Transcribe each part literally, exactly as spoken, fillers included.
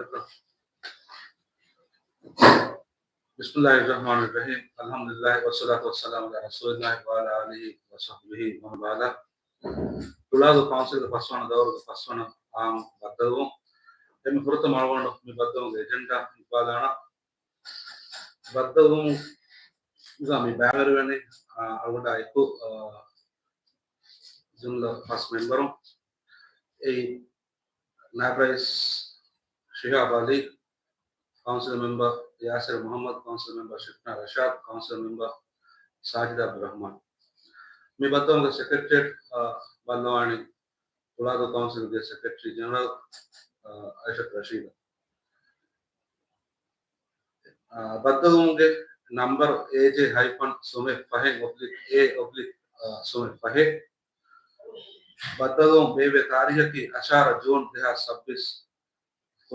بسم الله الرحمن الرحيم. الحمد لله والصلاة والسلام على رسول الله وعلى آله وصحبه ومن والاه. ތުޅާދޫ ކައުންސިލްގެ ފަސްވަނަ ދައުރުގެ ފަސްވަނަ އާންމު ބައްދަލުވުން. އެންމެ ފުރަތަމަ އަޅުގަނޑު މި ބައްދަލުވުމުގެ އެޖެންޑާ އިންފާލާނަ. ބައްދަލުވުމުގެ މި ބައިވެރިވަނީ، އާ، އަޅުގަނޑާ އެކު، އާ، ޖުމްލަ ފަސް މެމްބަރުން. އެއީ، ނާއިބް ރައީސް ޝިހާބް އަލީ، ކައުންސިލް މެމްބަރ ޔާސިރު މުހައްމަދު، ކައުންސިލް މެމްބަރ ޝިފްނާ ރަޝާދް، ކައުންސިލް މެމްބަރ ސާޖިދާ އަބްދުއްރަހްމާން. މި ބައްދަލުވުމުގެ ސެކްރެޓަރިއޭޓް، އާ، ބައްލަވާނީ ތުޅާދޫ ކައުންސިލްގެ ސެކްރެޓަރީ ޖެނެރަލް، އާ، އައިޝަތު ރަޝީދަށް. އާ، ބައްދަލުވުމުގެ ނަމްބަރު އޭޖޭ ހައިފަން ސުމެއް ފަހެއް އޮބްލިކް އޭ އޮބްލިކް، އާ، ސުމެއް ފަހެއް. ބައްދަލުވުން ބޭއްވޭ ތާރީހަކީ އަށާރަ ޖޫން ދެހާސް ސައްބީސް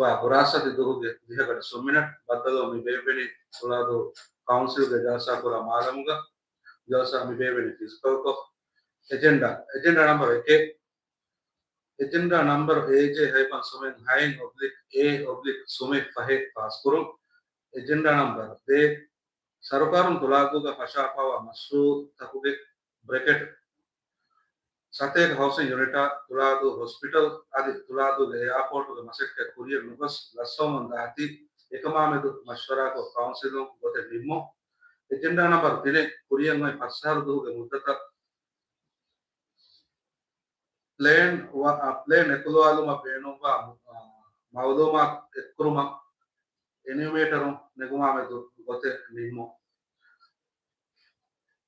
ވާ ހުރާސާތީ ދުވަހުގެ ދިހަ ގަޑި ސުން މިނެޓް. ބައްދަލުވުން މި ބޭއްވެނީ ތުޅާދޫ ކައުންސިލްގެ ޖަލްސާ ކުރާ މާލަމުގަ. ޖަލްސާ މި ބޭއްވެނީ ފިޒިކަލްކޮށް. އެޖެންޑާ، އެޖެންޑާ ނަމްބަރު އެކެއް. އެޖެންޑާ ނަމްބަރު އޭޖޭ ހައިފަން ސުމެއް ހައެއް އޮބްލިކް އޭ އޮބްލިކް ސުމެއް ފަހެއް ފާސްކުރުން. އެޖެންޑާ ނަމްބަރު ދޭއް، ސަރުކާރުން ތުޅާދޫގަ ފަށާފާވާ މަޝްރޫއުތަކުގެ ބްރެކެޓް ސަތޭކަ ހައުސިން ޔުނިޓާ، ތުޅާދޫ ހޮސްޕިޓަލް އަދި ތުޅާދޫގެ އެއާޕޯޓުގެ މަސައްކަތް ކުރިއަށް ނުގޮސް ލަސްވަމުން ދާތީ އެކަމާމެދު މަޝްވަރާކޮށް ކައުންސިލުން ގޮތެއް ނިންމުން. އެޖެންޑާ ނަމްބަރު ތިނެއް، ކުރިއަށް އޮތް ފަސް އަހަރު ދުވަހުގެ މުއްދަތަށް ޕްލޭން ވަ-، އަ، ޕްލޭން އެކުލަވާލުމަށް ބޭނުންވާ، އަ، މައުލޫމާތު އެއްކުރުމަށް އެނިއުމޭޓަރުން ނެގުމާމެދު ގޮތެއް ނިންމުން.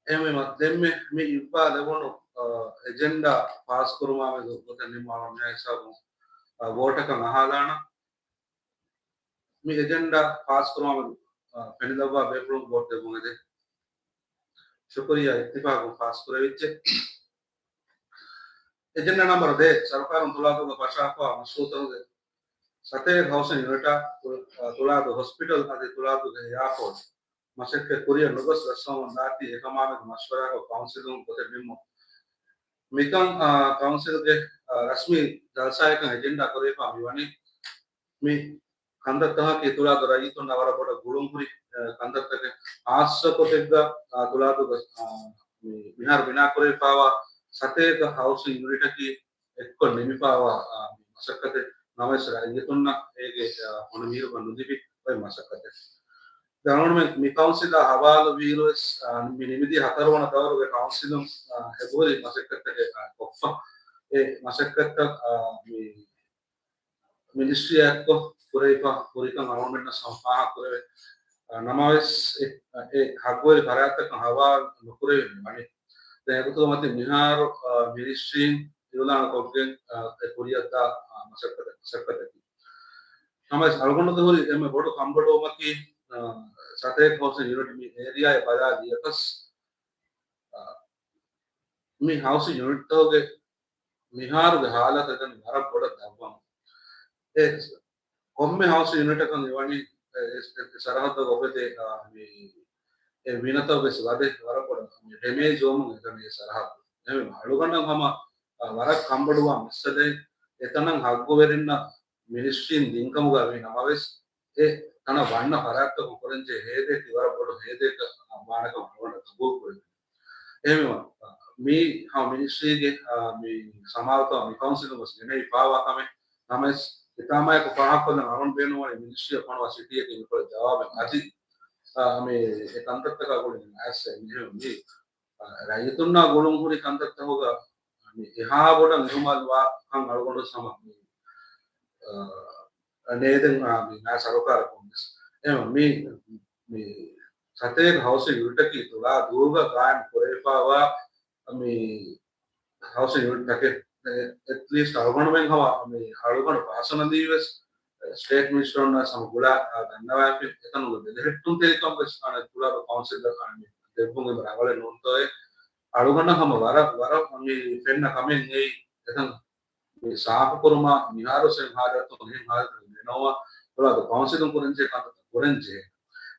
އެހެންވީމަ، ދެންމެ މި އިއްވާ ލެވުނު، އަ، އެޖެންޑާ ފާސްކުރުމާމެދު ގޮތެއް ނިންމާލުން މިހާ ހިސާބުން، އަ، ވޯޓަކަށް އަހާލާނަން. މި އެޖެންޑާ ފާސްކުރުމާމެދު، އަ، ފެނިލައްވާ ބޭފުޅުން ވޯޓް ދެއްވުން އެދެން. ޝުކުރިއްޔާ، އިއްތިފާގުން ފާސްކުރެވިއްޖެ. އެޖެންޑާ ނަމްބަރު ދޭއް، ސަރުކާރުން ތުޅާދޫގަ ފަށާފާ މަޝްރޫއުތަކުގެ ސަތޭކަ ހައުސިން ޔުނިޓާ، ތު-، އަ، ތުޅާދޫ ހޮސްޕިޓަލް އަދި ތުޅާދޫގެ އެއާޕޯޓް މަސައްކަތް ކުރިއަށް ނުގޮސް ރަސްކަމުން ދާތީ އެކަމާމެދު މަޝްވަރާކޮށް ކައުންސިލުން ގޮތެއް ނިންމުން. މިކަން، އާ، ކައުންސިލްގެ، އާ، ރަސްމީ ޖަލްސާއަކަށް އެޖެންޑާ ކުރެވިފާ މިވަނީ މި ކަންތައްތަކަކީ ތުޅާދޫ ރައްޔިތުންނަށް ވަރަށް ބޮޑަށް ގުޅުންހުރި، އާ، ކަންތައްތަކެއް. ހާއްސަކޮށް ތެއްގަ، އާ، ތުޅާދޫގަ، އާ، މި-، މިހާރު ބިނާ ކުރެވިފާވާ ސަތޭކަ ހައުސިން ޔުނިޓަކީ އެއްކޮށް ނިމިފާވާ، އާ، މަސައްކަތެއް. ނަމަވެސް ރައްޔިތުންނަށް އޭގެ، އާ، ހޮނިމީހުން ނުލިބި އޮތް މަސައްކަތެއް. ދެން އަޅުގަނޑުމެން މި ކައުންސިލާ ހަވާލު ވީއިރުވެސް، އާ، މި ނިމިދިޔަ ހަތަރުވަނަ ދައުރުގެ ކައުންސިލުން، އާ، އެބަހުރި މަސައްކަތްތަކެއް، އާ، ކޮށްފަ. އެ މަސައްކަތްތައް، އާ، މި މިނިސްޓްރީއާ އެއްކޮށް ކުރެވިފަ ހުރިކަން އަޅުގަނޑުމެންނަށް ހަމަ ފާހަގަކުރެވޭ. އާ، ނަމަވެސް އެ، އެ ހައްގުވެރި ފަރާތްތަކަށް ހަވާލު ނުކުރެވެން ވަނީ. ދެން އެގޮތުގަ މަތި މިހާރު، އާ، މިނިސްޓްރީން އިއުލާނު ކޮށްގެން، އާ، އެ ކުރިއަށްދާ، އާ، މަސައްކަތެއް، މަސައްކަތަކީ. ނަމަވެސް އަޅުގަނޑުގެ ހުރި އެންމެ ބޮޑު ކަންބޮޑުވުމަކީ، އާ، ސަތޭކަ ހައުސިން ޔުނިޓް މި އޭރިއާއެއް ބަލާލިޔަކަސް، އާ، މި ހައުސިން ޔުނިޓްތަކުގެ މިހާރުގެ ހާލަތަށް ދެން ވަރަށް ބޮޑަށް ދަށްވަމުން. އެ ކޮންމެ ހައުސިން ޔުނިޓަކަށް އެވަނީ އެ، އެ، އެ ސަރަހައްދަށް އުފެދޭ، އާ، މި، އެ ވިނަތައް ވެސް ވަދެ ވަރަށް ބޮޑަށް މި ޑެމޭޖް ވަމުން އެކަނި އެ ސަރަހައްދު. އެހެންވީމަ އަޅުގަނޑަށް ހަމަ، އާ، ވަރަށް ކަންބޮޑުވާ މައްސަލައެއް. އެތަނަށް ހައްގުވެރިންނަށް މިނިސްޓްރީން ދިންކަމުގަ ވީ ނަމަވެސް، އެ ތަނަށް ވަންނަ ފަރާތްތަކުން ކުރަންޖެހޭ ހޭދައަކީ ވަރަށް ބޮޑު ހޭދައަކަށް ވާނެކަމަށް އަޅުގަނޑަށް ގަބޫލު ކުރެވޭ. އެހެންވީމަ، މި ހަމަ މިނިސްޓްރީގެ، އާ، މި ސަމާލުކަމަށް މި ކައުންސިލުން ވެސް ގެނައިފާވާ ކަމެއް. ނަމަވެސް، ހިތާމަޔަކު ފާހަގަކޮށްލަން އަޅުގަނޑު ބޭނުންވަނީ މިނިސްޓްރީއަށް ފޮނުވާ ސިޓީއަކީ މިކޮޅަށް ޖަވާބެއް އަދި، އާ، މި އެ ކަންތައްތަކާ ގުޅިގެން އައިސް މި، އާ، ރައްޔިތުންނާ ގުޅުންހުރި ކަންތައްތަކުގަ މި އެހާ ބޮޑަށް އިހުމާލުވާ ކަން އަޅުގަނޑު ހަމަ މި، އާ، ނޭދެން، އާ، މި ނާ ސަރުކާރަކުން ވެސް. އެހެންވީމަ މި، މި ސަތޭކަ ހައުސިން ޔުނިޓަކީ ތުޅާދޫގަ ގާއިމް ކުރެވިފާވާ މި ހައުސިން ޔުނިޓްތަކެއް. އެ، އެޓްލީސްޓް އަޅުގަނޑުމެން ހަމަ މި އަޅުގަނޑު ޕާސަނަލީ ވެސް ސްޓޭޓް މިނިސްޓަރުންނާ ހަމަ ގުޅާ، އާ، ދަންނަވާފި އެތަނުގެ ބެލެހެއްޓުންތެރިކަން ވެސް އަނެއް ތުޅާދޫ ކައުންސިލަށް އަނެއް ދެއްވުން އެބަ ރަނގަޅެއް ނޫންތޯއޭ. އަޅުގަނޑަށް ހަމަ ވަރަށް، ވަރަށް މި ފެންނަ ކަމެއް ނެތް. އެތަން މި ސާފުކުރުމަށް މިހާރު ސެން ހާލަތުން އެހެން ހާލަތުން ދެނަވާ ތުޅާދޫ ކައުންސިލުން ކުރަންޖެހޭ ކަންތައް ކުރަންޖެހޭ.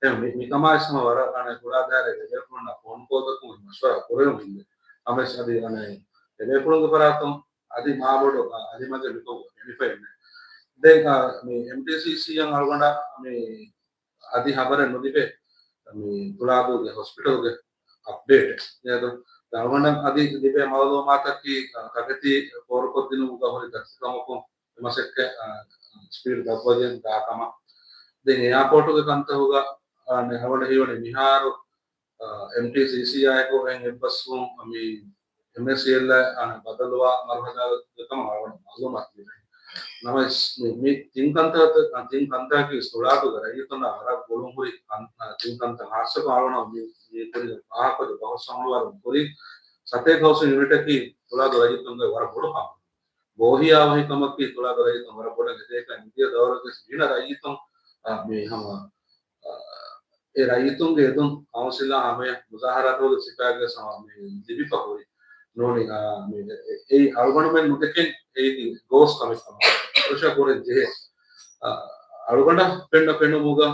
އެ މި، މިކަމާއި ހަމަ ވަރަށް އަނެއް ކުޑާ ދާއިރާ އެބޭފުޅުންނާ ފޯން ކޯލްތަކުން މަޝްވަރާ ކުރެވުން ހިނދެ. ނަމަވެސް އަދި އަނެއް އެބޭފުޅުންގެ ފަރާތުން އަދި މާބޮޑު، އަ، އަލިމަގެ މިކޮށް ބެނިފައެއް ނެތް. ދެން އާ، މި އެމްޓީސީސީއަށް އަޅުގަނޑަށް މި އަދި ހަބަރެއް ނުލިބޭ މި ތުޅާދޫގެ ހޮސްޕިޓަލްގެ އަޕްޑޭޓެއް ނޭދު. އަޅުގަނޑަށް އަދި ލިބޭ މައުލޫމާތަކީ ތަކެތި ފޯރުކޮށްދިނުމުގަ ހުރި ދަތިކަމަކުން މަސައްކަތް ސްޕީޑް ދަށްވައިގެން ދާ ކަމަށް. ދެން އެއާޕޯޓުގެ ކަންތަކުގަ އަޅުގަނޑަށް ހީވަނީ މިހާރު އެމްޓީސީސީއާއެކު އެއް އެއްބަސްވުން މި އެމްއެސްސީއެލް ބަދަލުވާ މަރުހަލާގެ ކަމަށް އަޅުގަނޑު މައުލޫމާތު ލިބޭ. ނަމަވެސް މި، މި ތިން ކަންތައް، ތިން ކަންތަކީ ތުޅާދޫގެ ރައްޔިތުންނާ ވަރަށް ގުޅުން ހުރި ތިން ކަންތައް. ހާއްސަކޮށް އަޅުގަނޑު މި، މި ކުރިން ފާހަގަކޮށްލި ބަހުސް ހަމަނުވާލުމުގެ ކުރިން ސަތޭކަ ހައުސިން ޔުނިޓަކީ ތުޅާދޫ ރައްޔިތުންގެ ވަރަށް ބޮޑު ކަމެއް. ބޯހިޔާވަހިކަމަކީ ތުޅާދޫ ރައްޔިތުން ވަރަށް ބޮޑަށް އެދޭކަން އިންދިޔަ ދައުރުގެ ގިނަ ރައްޔިތުން، އާ، މި ހަމަ، އާ، އެ ރައްޔިތުންގެ އެދުން ކައުންސިލާ ހަމަޔަށް މުޒާހަރާތުގެ ސިފައިގެ ސަމާ މި ލިބިފަ ހުރި ނޫނީ، އާ، މި އެ، އެ، އެއީ އަޅުގަނޑުމެން ނުދެކެން އެއީ ގޯސް ކަމެއް ކަމަށް ފުރަށަ ކުރެން ޖެހޭ. އާ، އަޅުގަނޑަށް ފެންނަ ފެނުމުގަ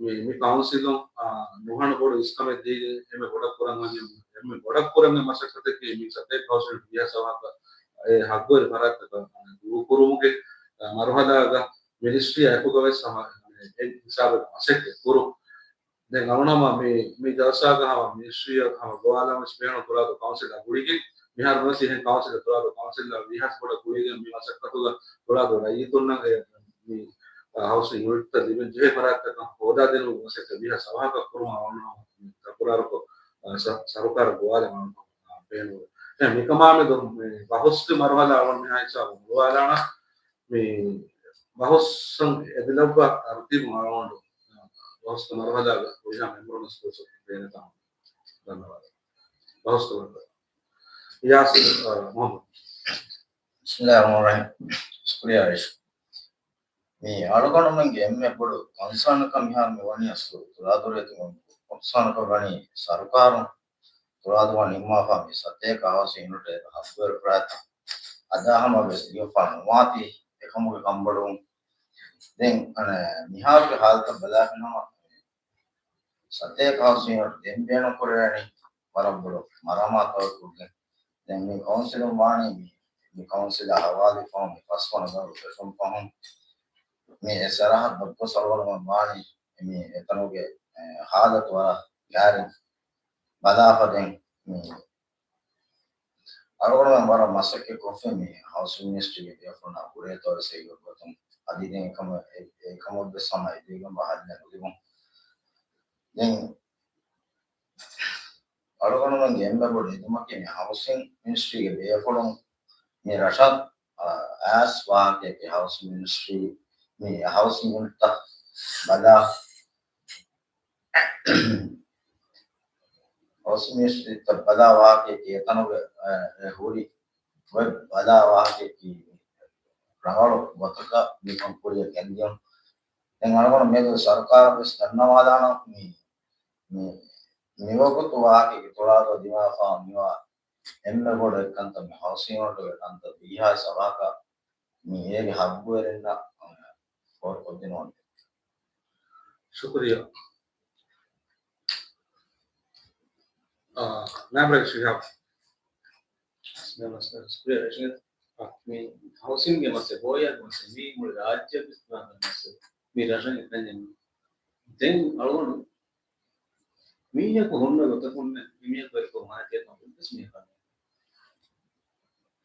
މި، މި ކައުންސިލުން، އާ، ނުހަނު ބޮޑު އިސްކަމެއް ދީގެން އެންމެ ބޮޑަށް ކުރަން އަން، އެންމެ ބޮޑަށް ކުރަން މަސައްކަތަކީ މި ސަތޭކަ ހައުސިން ވިހާ ސަވާކަ އެ ހައްގުވެރި ފަރާތްތަކަށް ދޫކުރުމުގެ، އާ، މަރުހަލާގަ މިނިސްޓްރީއާ އެކުގަވެސް ހަމަ އެ ހިސާބެއް މަސައްކަތް ކުރުން. ދެން އަޅުނަމަ މި، މި ޖަލްސާގަ ހަމަ މިނިސްޓްރީއަށް ހަމަ ގޮވާލަން ވެސް ބޭނުން ތުޅާދޫ ކައުންސިލާ ގުޅިގެން މިހާރު ވެސް އެހެން ކައުންސިލެއް ތުޅާދޫ ކައުންސިލާ ވީހާވެސް ބޮޑަށް ގުޅިގެން މި މަސައްކަތުގަ ތުޅާދޫ ރައްޔިތުންނަށް އެ މި، އާ، ހައުސިން ޔުނިޓްތައް ލިބެން ޖެހޭ ފަރާތްތަކަށް ހޯދާދިނުމުގެ މަސައްކަތް ވީހާ ސަވާކަށް ކުރުމަށް އަޅުނަމަ ތަކުރާރުކޮށް، އާ، ސަ-، ސަރުކާރަށް ގޮވާލަން އަޅުނަމަ ބޭނުން. ދެން މިކަމާމެދު މި ބަހުސްގެ މަރުހަލާ އަޅުން މިހާ ހިސާބު ގޮވާލާނަ މި ބަހުސް އެދިލައްވާ ތަރުތީބު އަޅުގަނޑު ބަހުސްގެ މަރުހަލާގަ ހުރިހާ މެމްބަރުން ސްކޫލްސް ބޭނެތާ. ދަންނަވާ. ބަހުސް ތަރުތީބު. ޔާސިރު، އާ، މުހައްމަދު. بسم الله الرحمن الرحيم. ޝުކުރިއްޔާ ރައީސް. މި އަޅުގަނޑުމެންގެ އެންމެ ބޮޑު ކޮންސާނަކަށް މިހާރު މި ވަނީ އަސްލު ތުޅާދޫ ރައްޔިތުންގެ ކޮންސާނަކަށް ވަނީ ސަރުކާރުން ތުޅާދޫއަށް ނިންމާފަ މި ސަތޭކަ ހައުސިން ޔުނިޓެއް ހައްގުވެރި ފަރާތްތައް އަދާހަމަ ވެސް ލިޔުއްފާ ނުވާތީ އެކަމުގެ ކަންބޮޑުވުން. ދެން އަނެއް މިހާރުގެ ހާލަތަށް ބަލާފިނަމަ ސަތޭކަ ހައުސިން ޔުނިޓް ދެން ބޭނުން ކުރެވޭނީ ވަރަށް ބޮޑު މަރާމާތުތަކުގެ. ދެން މި ކައުންސިލުން ވާނީ މި، މި ކައުންސިލާ ހަވާލުވި ފަހުން މި ފަސްވަނަ ދައުރު ފެށުން ފަހުން މި އެ ސަރަހައްދަށް ގޮސް އަޅުގަނޑުމެން ވާނީ މި އެތަނުގެ، އެ، ހާލަތު ވަރަށް ގާތް ބަލާފަ ދެން މި އަޅުގަނޑުމެން ވަރަށް މަސައްކަތް ކޮށްފި މި ހައުސިން މިނިސްޓްރީގެ ބޭފުޅުންނާ ގުޅޭތޯ ވެސް އެއްގޮތުން އަދި ދެން އެކަމަށް، އެ، އެކަމަށްވެސް ހަމަ އެދިގެން ބަހައްލެއް ނުލިބުން. ދެން އަޅުގަނޑުމެންގެ އެންމެ ބޮޑު އެދުމަކީ މި ހައުސިން މިނިސްޓްރީގެ ބޭފުޅުން މި ރަށަށް، އާ، އައިސް ވާހަކައަކީ ހައުސިން މިނިސްޓްރީ މި ހައުސިން ޔުނިޓްތައް ބަލާ ހައުސިން މިނިސްޓްރީތައް ބަލާ ވާހަކައަކީ އެތަނުގެ، އެ، އެ ހުރި ވެބް ބަލާ ވާހަކައަކީ ރަނގަޅު ގޮތަކަށް މިކަން ކުރިއަށް ގެންދިޔުން. ދެން އަޅުގަނޑު މިއަދު ސަރުކާރަށް ވެސް ދަންނަވާލާނަން މި، މި، މިވަގުތު ވާހަކައަކީ ތުޅާދޫ ދިމާވެފަ މިވާ އެންމެ ބޮޑު އެއްކަންތައް މި ހައުސިން ޔުނިޓުގެ ކަންތައް ވީހާ ސަވާކަށް މި އޭގެ ހައްގުވެރިންނަށް ފޯރުކޮށްދިނުމަށް. ޝުކުރިއްޔާ. އާ، ނާއިބް ރައީސް ޝިހާބް. ޝުކުރިއްޔާ ރައީސް. އާ، މި ހައުސިންގެ މައްސަލަ، ބޯހިޔާގެ މައްސަލަ، މީ މުޅި ރާއްޖެ މި ރަށަށް އެކަންޏެއް. ދެން އަޅުގަނޑު މީހަކު ހުންނަ ގޮތަކުން މީހަކު ވެރިކޮށް މާތިއަކަށް ހުރި ވެސް މީހަކަށް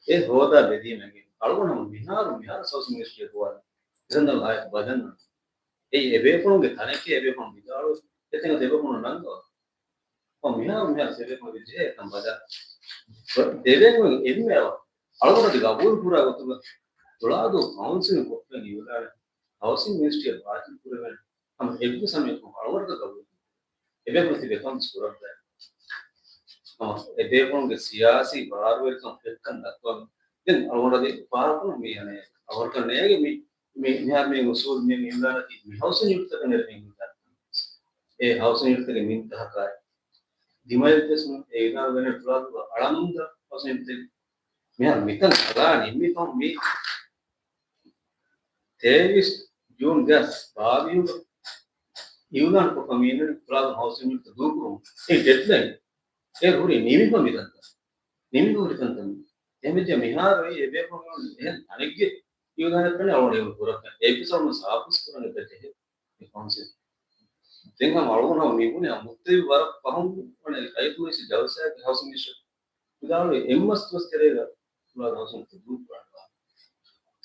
އެ ހޯދާ ބެދީމެގެ އަޅުގަނޑު މިހާރު، މިހާރު ހައުސިން މިނިސްޓްރީ ހުވާ އިރަނދަލް ހާއެކު ބަލަން. އެއީ އެބޭފުޅުންގެ ތަނެކޭ އެބޭފުޅުން ވިދާޅު އެތެން އެބޭފުޅުން ނަންގަވާ. މިހާރު، މިހާރު އެބޭފުޅުން ވިދާޅު އެކަން ބަލާ. ދެވޭން އެންމެ އަޅުގަނޑު ގަބޫލު ކުރާ ގޮތުގަ ތުޅާދޫ ކައުންސިލުން ކޮށްފައި އިއުލާނެއް ހައުސިން މިނިސްޓްރީއަށް ބާތިލް ކުރެވޭނެ. ހަމަ އެއްވެސް ހަމައެކަނި އަޅުގަނޑަކަށް ގަބޫލު. އެބޭފުޅުން ތިބެ ކަން ކުރައްވާ. ހަމަ އެބޭފުޅުންގެ ސިޔާސީ ބާރުވެރިކަން އެއްކަން ދައްކަވަން. ދެން އަޅުގަނޑަށް ފާހަގަކުރުން މި އަނެއް އަވަރކަން ނޭގެ މި، މި، މިހާރު މި އުސޫލު މި އިއުލާނަކީ މި ހައުސިން ޔުނިޓްތަކަށް ނެރެ މި އިއުލާނަކީ. އެ ހައުސިން ޔުނިޓްތަކެއް މިންތަހަކާ ދިމައެއްވެސް ނޫން. އެ އިއުލާނު ގަނެ ފުޅާދު އަޅަމުންދަ ހައުސިން ޔުނިޓްތަކެއް މިހާރު މިތަން ހަދާ ނިންމިފަހު މި ތޭވީސް ޖޫން ދެހާސް ބާވީހުގަ އިއުލާން ކޮށްފަ މިއިންނަނީ ފުޅާދު ހައުސިން ޔުނިޓް ދޫކުރުމުން. އެ ޑެޑްލައިން އޭރު ހުރީ ނިމިފަ މިތަންތަން. ނިމިފަ ހުރި ތަންތަން. އެހެންވެއްޖެ މިހާރު އެ އެބޭފުޅުން އެހެން ތަނެއްގެ އިވުދާނެ ކަނެ އަޅުގަނޑު އެ ކުރައްކަން އެއްވެސް އަޅުގަނޑު ސާފުސް ކުރަން އެބަޖެހޭ މި ކައުންސިލް. ދެން ހަމަ އަޅުގަނޑު ހަމަ މިބުނި ހަމަ މުއްތަވި ވަރަށް ފަހުން ވަނެ ރައްޔިތު މަޖިލިސް ޖަލްސާގެ ހައުސިން މިނިސްޓަރ ވިދާޅުވި އެއްމަސް ދުވަސް ތެރޭގަ ފުޅާ ދުވަސް ދޫކުރާނެ.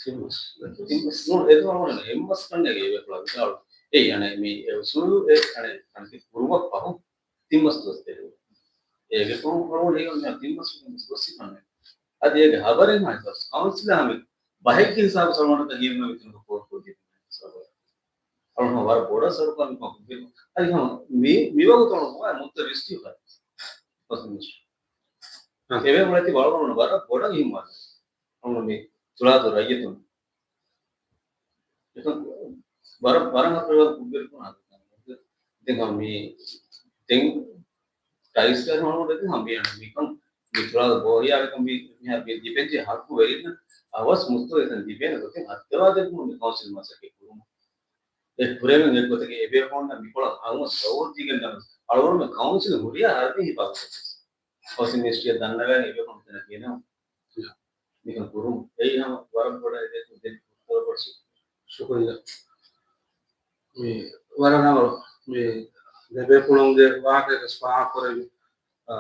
އެއްމަސް. އެއްމަސް ނޫން، އެދު އަޅުގަނޑު އެއްމަސް ކަންނޭގެ އެ ފުޅާ ވިދާޅު. އެއީ އަނެއް މި އެ އުސޫލު އެ އަނެއް ކަންތި ކުރުމަށް ފަހު ތިން މަސް ދުވަސް ތެރޭ. އޭގެ ފަހުން އަޅުގަނޑު ހީވަނީ ތިން މަސް ދުވަސް ކަންނޭ. އަދި އޭގެ ހަބަރެއް ހަމަ ކައުންސިލާ ހަމަ ބަހެއްގެ ހިސާބަށް އަޅުގަނޑަށް ހިޔެއްނުވޭ މިތަނުގަ ކޯރުކޮށްދީ. އަޅުގަނޑު ވަރަށް ބޮޑަށް ސަރުކާރުން ކޮން ކުއްޖެއް. އަދި ހަމަ މި، މިވަގުތު އަޅުގަނޑު މުއްތަވި ވިސްޓި ކައި. ފަސް މިނިސްޓް. އެވެ މުޅެތި ވަޅުގަނޑު ވަރަށް ބޮޑަށް ހިމާލު. އަޅުގަނޑު މި ތުޅާދޫ ރައްޔިތުން. އެކަން ވަރަށް، ވަރަށް ހަތަރުވަނަ ކުއްޖެއް ކުނާ. ދެން ހަމަ މި، ދެން ޓައިސް ގަން ހަމަ ދެން ހަމަ މި އަންނަ މިކަން މި ތުޅާދޫ ބޯހިޔާވިކަން މި، މިހާ މި ލިބެންޖެހޭ ހައްގު ވެރިންނަށް އަވަސް މުއްތަވި އެތަން ލިބޭނެ ގޮތެއް ހައްދަވާދެއްވުމަށް މި ކައުންސިލް މަސައްކަތް ކުރުމަށް. އެ ކުރެވެން އެއްގޮތަކީ އެބޭފުޅުންނަށް މިކޮޅަށް އައުމަށް ސަބަބު ދީގެން ދަން އަޅުގަނޑުމެން ކައުންސިލް ހުރިހާ ހަރަދީ ހިފާގޮތަށް ހައުސިން މިނިސްޓްރީއަށް ދަންނަވަން އެބޭފުޅުން އެތަނަށް ގެނައުން. މިކަން ކުރުން. އެއީ ހަމަ ވަރަށް ބޮޑަށް އެދޭ ދެން ވަރަށް ބޮޑަށް ޝުކުރިއްޔާ. ޝުކުރިއްޔާ. މި ވަރަށް ރަނގަޅު މި ދެބޭފުޅުންގެ ވާހަކައެއް ފާހަގަ ކުރެވި. އާ،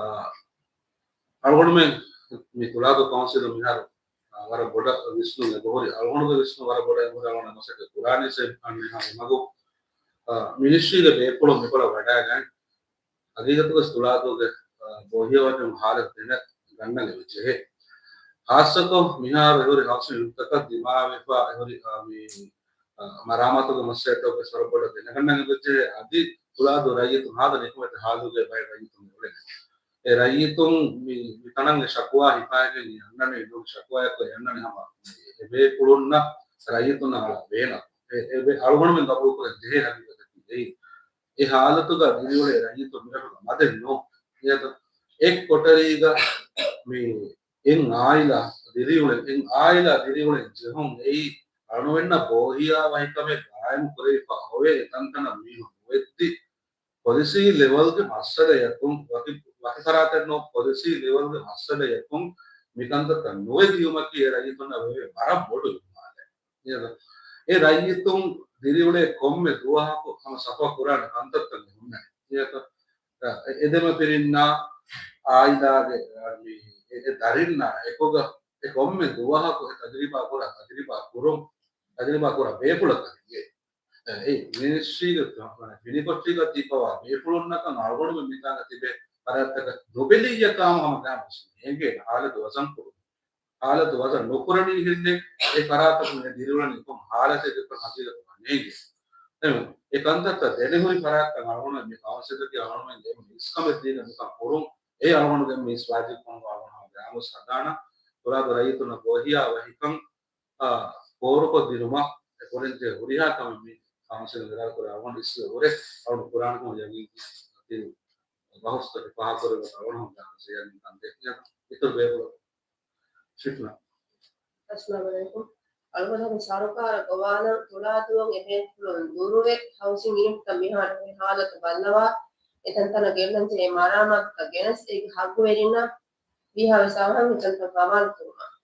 އަޅުގަނޑުމެން މި ތުޅާދޫ ކައުންސިލު މިހާރު، އާ، ވަރަށް ބޮޑަށް ވިސްނުން އެބަހުރި، އަޅުގަނޑުގެ ވިސްނުން ވަރަށް ބޮޑަށް އެބަހުރި، އަޅުގަނޑު މަސައްކަތް ކުރާނީ ސެ އަންނަ މަގު، އާ، މިނިސްޓްރީގެ ބޭފުޅުން މިކޮޅަށް ވަޑައިގަތް ހަގީގަތުގަ ތުޅާދޫގެ، އާ، ބޯހިޔާވަންޏުގެ ހާލަތު ދެނެގަންނަން އެބަޖެހޭ. ހާއްސަކޮށް މިހާރު އެހުރި ހައުސިން ޔުނިޓްތަކަށް ދިމާވެފަ އެހުރި، އާ، މި، އާ، މަރާމާތުގެ މައްސަލަތަކުގެ ވަރަށް ބޮޑަށް ދެނެގަންނަން އެބަޖެހޭ. އަދި ތުޅާދޫ ރައްޔިތުން ހާދަ ނިކުމެތި ހާލުގަ ބައެއް ރައްޔިތުން އުޅެނީ. އެ ރައްޔިތުން މި، މިތަނަށް އެ ޝަކުވާ ހިފައިގެން އަންނަނީ، ނޫން ޝަކުވާއެއް އަންނަނީ ހަމަ އެބޭފުޅުންނަށް ރައްޔިތުންނަށް އަޅާ ބޭނަ. އެ، އެ، އަޅުގަނޑުމެން ގަބޫލުކުރަން ޖެހޭ ހަގީގަތަކީ އެއީ. އެ ހާލަތުގަ ދިރިއުޅޭ ރައްޔިތުން މިރަށުގަ މަދެއް ނޫން. އެއީ އެއް ކޮޓަރީގަ މި އެއް އާއިލާ ދިރިއުޅެން، އެއް އާއިލާ ދިރިއުޅެން ޖެހުން އެއީ އަޅުގަނޑުމެންނަށް ބޯހިޔާވަހިކަމެއް ގާއިމު ކުރެވިފަ އޮވޭ ތަންތަނަށް މީހުން ނުވެއްދި. ޕޮލިސީ ލެވެލްގެ މައްސަލަޔަކުން، ވަކި، ވަކި ފަރާތެއް ނޫން، ޕޮލިސީ ލެވެލްގެ މައްސަލަޔަކުން މިކަންތައްތައް ނުވެ ދިޔުމަކީ އެ ރައްޔިތުންނަށް ވެވޭ ވަރަށް ބޮޑު އިހުމާލެއް. އެ ރައްޔިތުން ދިރިއުޅޭ ކޮންމެ ދުވަހަކު ހަމަ ސަފާ ކުރާނެ ކަންތައްތައް ހުންނަނީ. އެ އެދެމަފިރިންނާ އާއިލާގެ މި އެ، އެ ދަރިންނާ އެކުގަ އެ ކޮންމެ ދުވަހަކު އެ ތަޖުރިބާ ކުރާ، ތަޖުރިބާ ކުރުން، ތަޖުރިބާ ކުރާ ބޭފުޅަކަށް އެ، އެ މިނިސްޓްރީގެ ފިނިކޮށީގަ ތިއްބަވާ ބޭފުޅުންނަކަށް އަޅުގަނޑުމެން މިތާނގަ ތިބޭ ފަރާތްތަކަށް ނުބެލިއްޔާ ކާމަ ހަމަ ގާމުސް އެނގޭ ހާލަތު ވަޒަން ކުރުން. ހާލަތު ވަޒަން ނުކުރަނީ ހެންނެއް އެ ފަރާތަކުން އެ ދިރިއުޅެނީ ކޮން ހާލަތެއްގެ ކަން ހަގީގަތުގަ ނޭނގެ. އެ ކަންތައްތައް ދެނެހުރި ފަރާތްތައް އަޅުގަނޑު މި ކައުންސިލަކީ އަޅުގަނޑުމެން އެ އިސްކަމެއް ދީގެން މިކަން ކުރުން. އެ އަޅުގަނޑުގެ މި އިސް ވާޖިބުކަމުގަ އަޅުގަނޑު ހަމަ ގާމުސް ހަދާނަ. ތުޅާދޫ ރައްޔިތުންނަށް ބޯހިޔާ ވަހިކަން އާ، ކޯރުކޮށްދިނުމަށް އެ ކުރިން ޖެހޭ ހުރިހާ ކަމެއް މި ކައުންސިލުން އިރާދަކުރޭ އަޅުގަނޑު އިސްލަ ހުރެ އަޅުގަނޑު ކުރާނެ ކަމަށް ޔަގީން ތި ބަހުސްތަކެއް ފާހަގަކުރެވޭ އަޅުގަނޑު ހަމަ ދާން ސެޔަން ކަންދޭ. އިތުރު ބޭފުޅަކު ޝިފްނާ. އައްސަލާމު ޢަލައިކުމް. އަޅުގަނޑު ސަރުކާރަށް ގޮވާލަން ތުޅާދޫއަށް އެބޭފުޅުން ދުރުވެ ހައުސިން ޔުނިޓްތައް މިހާރު ހާލަތު ބައްލަވާ އެތަންތަނަށް ގެންނަންޖެހޭ މަރާމާތުތައް ގެނެސް އޭގެ ހައްގުވެރިންނަށް ވީހާވެސް އަވަހަށް އެތަންތަން ހަވާލު ކުރުމަށް.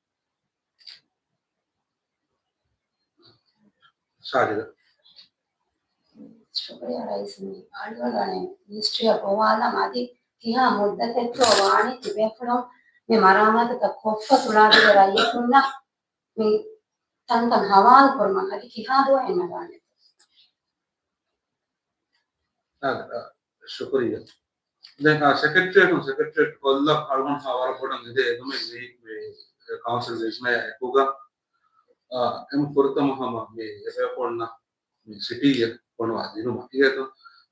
ސާޖިދާ. ޝުކުރިއްޔާ ރައީސް، މި އަޅުގަނޑު މިނިސްޓްރީއަށް ގޮވާލަން އަދި ކިހާ މުއްދަތެއްތޯ ވާނީ ތިބޭފުޅުން މި މަރާމާތުތައް ކޮށްފަ ތުޅާދޫގެ ރައްޔިތުންނަށް މި ތަންތަން ހަވާލު ކުރުމަށް އަދި ކިހާ ދުވަހެއް ނަގާނެތޯ؟ އާ، އާ، ޝުކުރިއްޔާ. ދެން، އާ، ސެކްރެޓަރިއޭޓުން ސެކްރެޓަރިއޭޓް ކޮށްލަން އަޅުގަނޑު ހާ ވަރަށް ބޮޑަށް އެދޭ އެދުމެއް މި، މި ކައުންސިލް ރިޖްމަޔާ އެކުގަ، އާ، އެމް ފުރަތަމަ ހަމަ މި އެބޭފުޅުންނަށް މި ސިޓީއެއް ފޮނުވާ ދިނުމަށް. އިގޭތޯ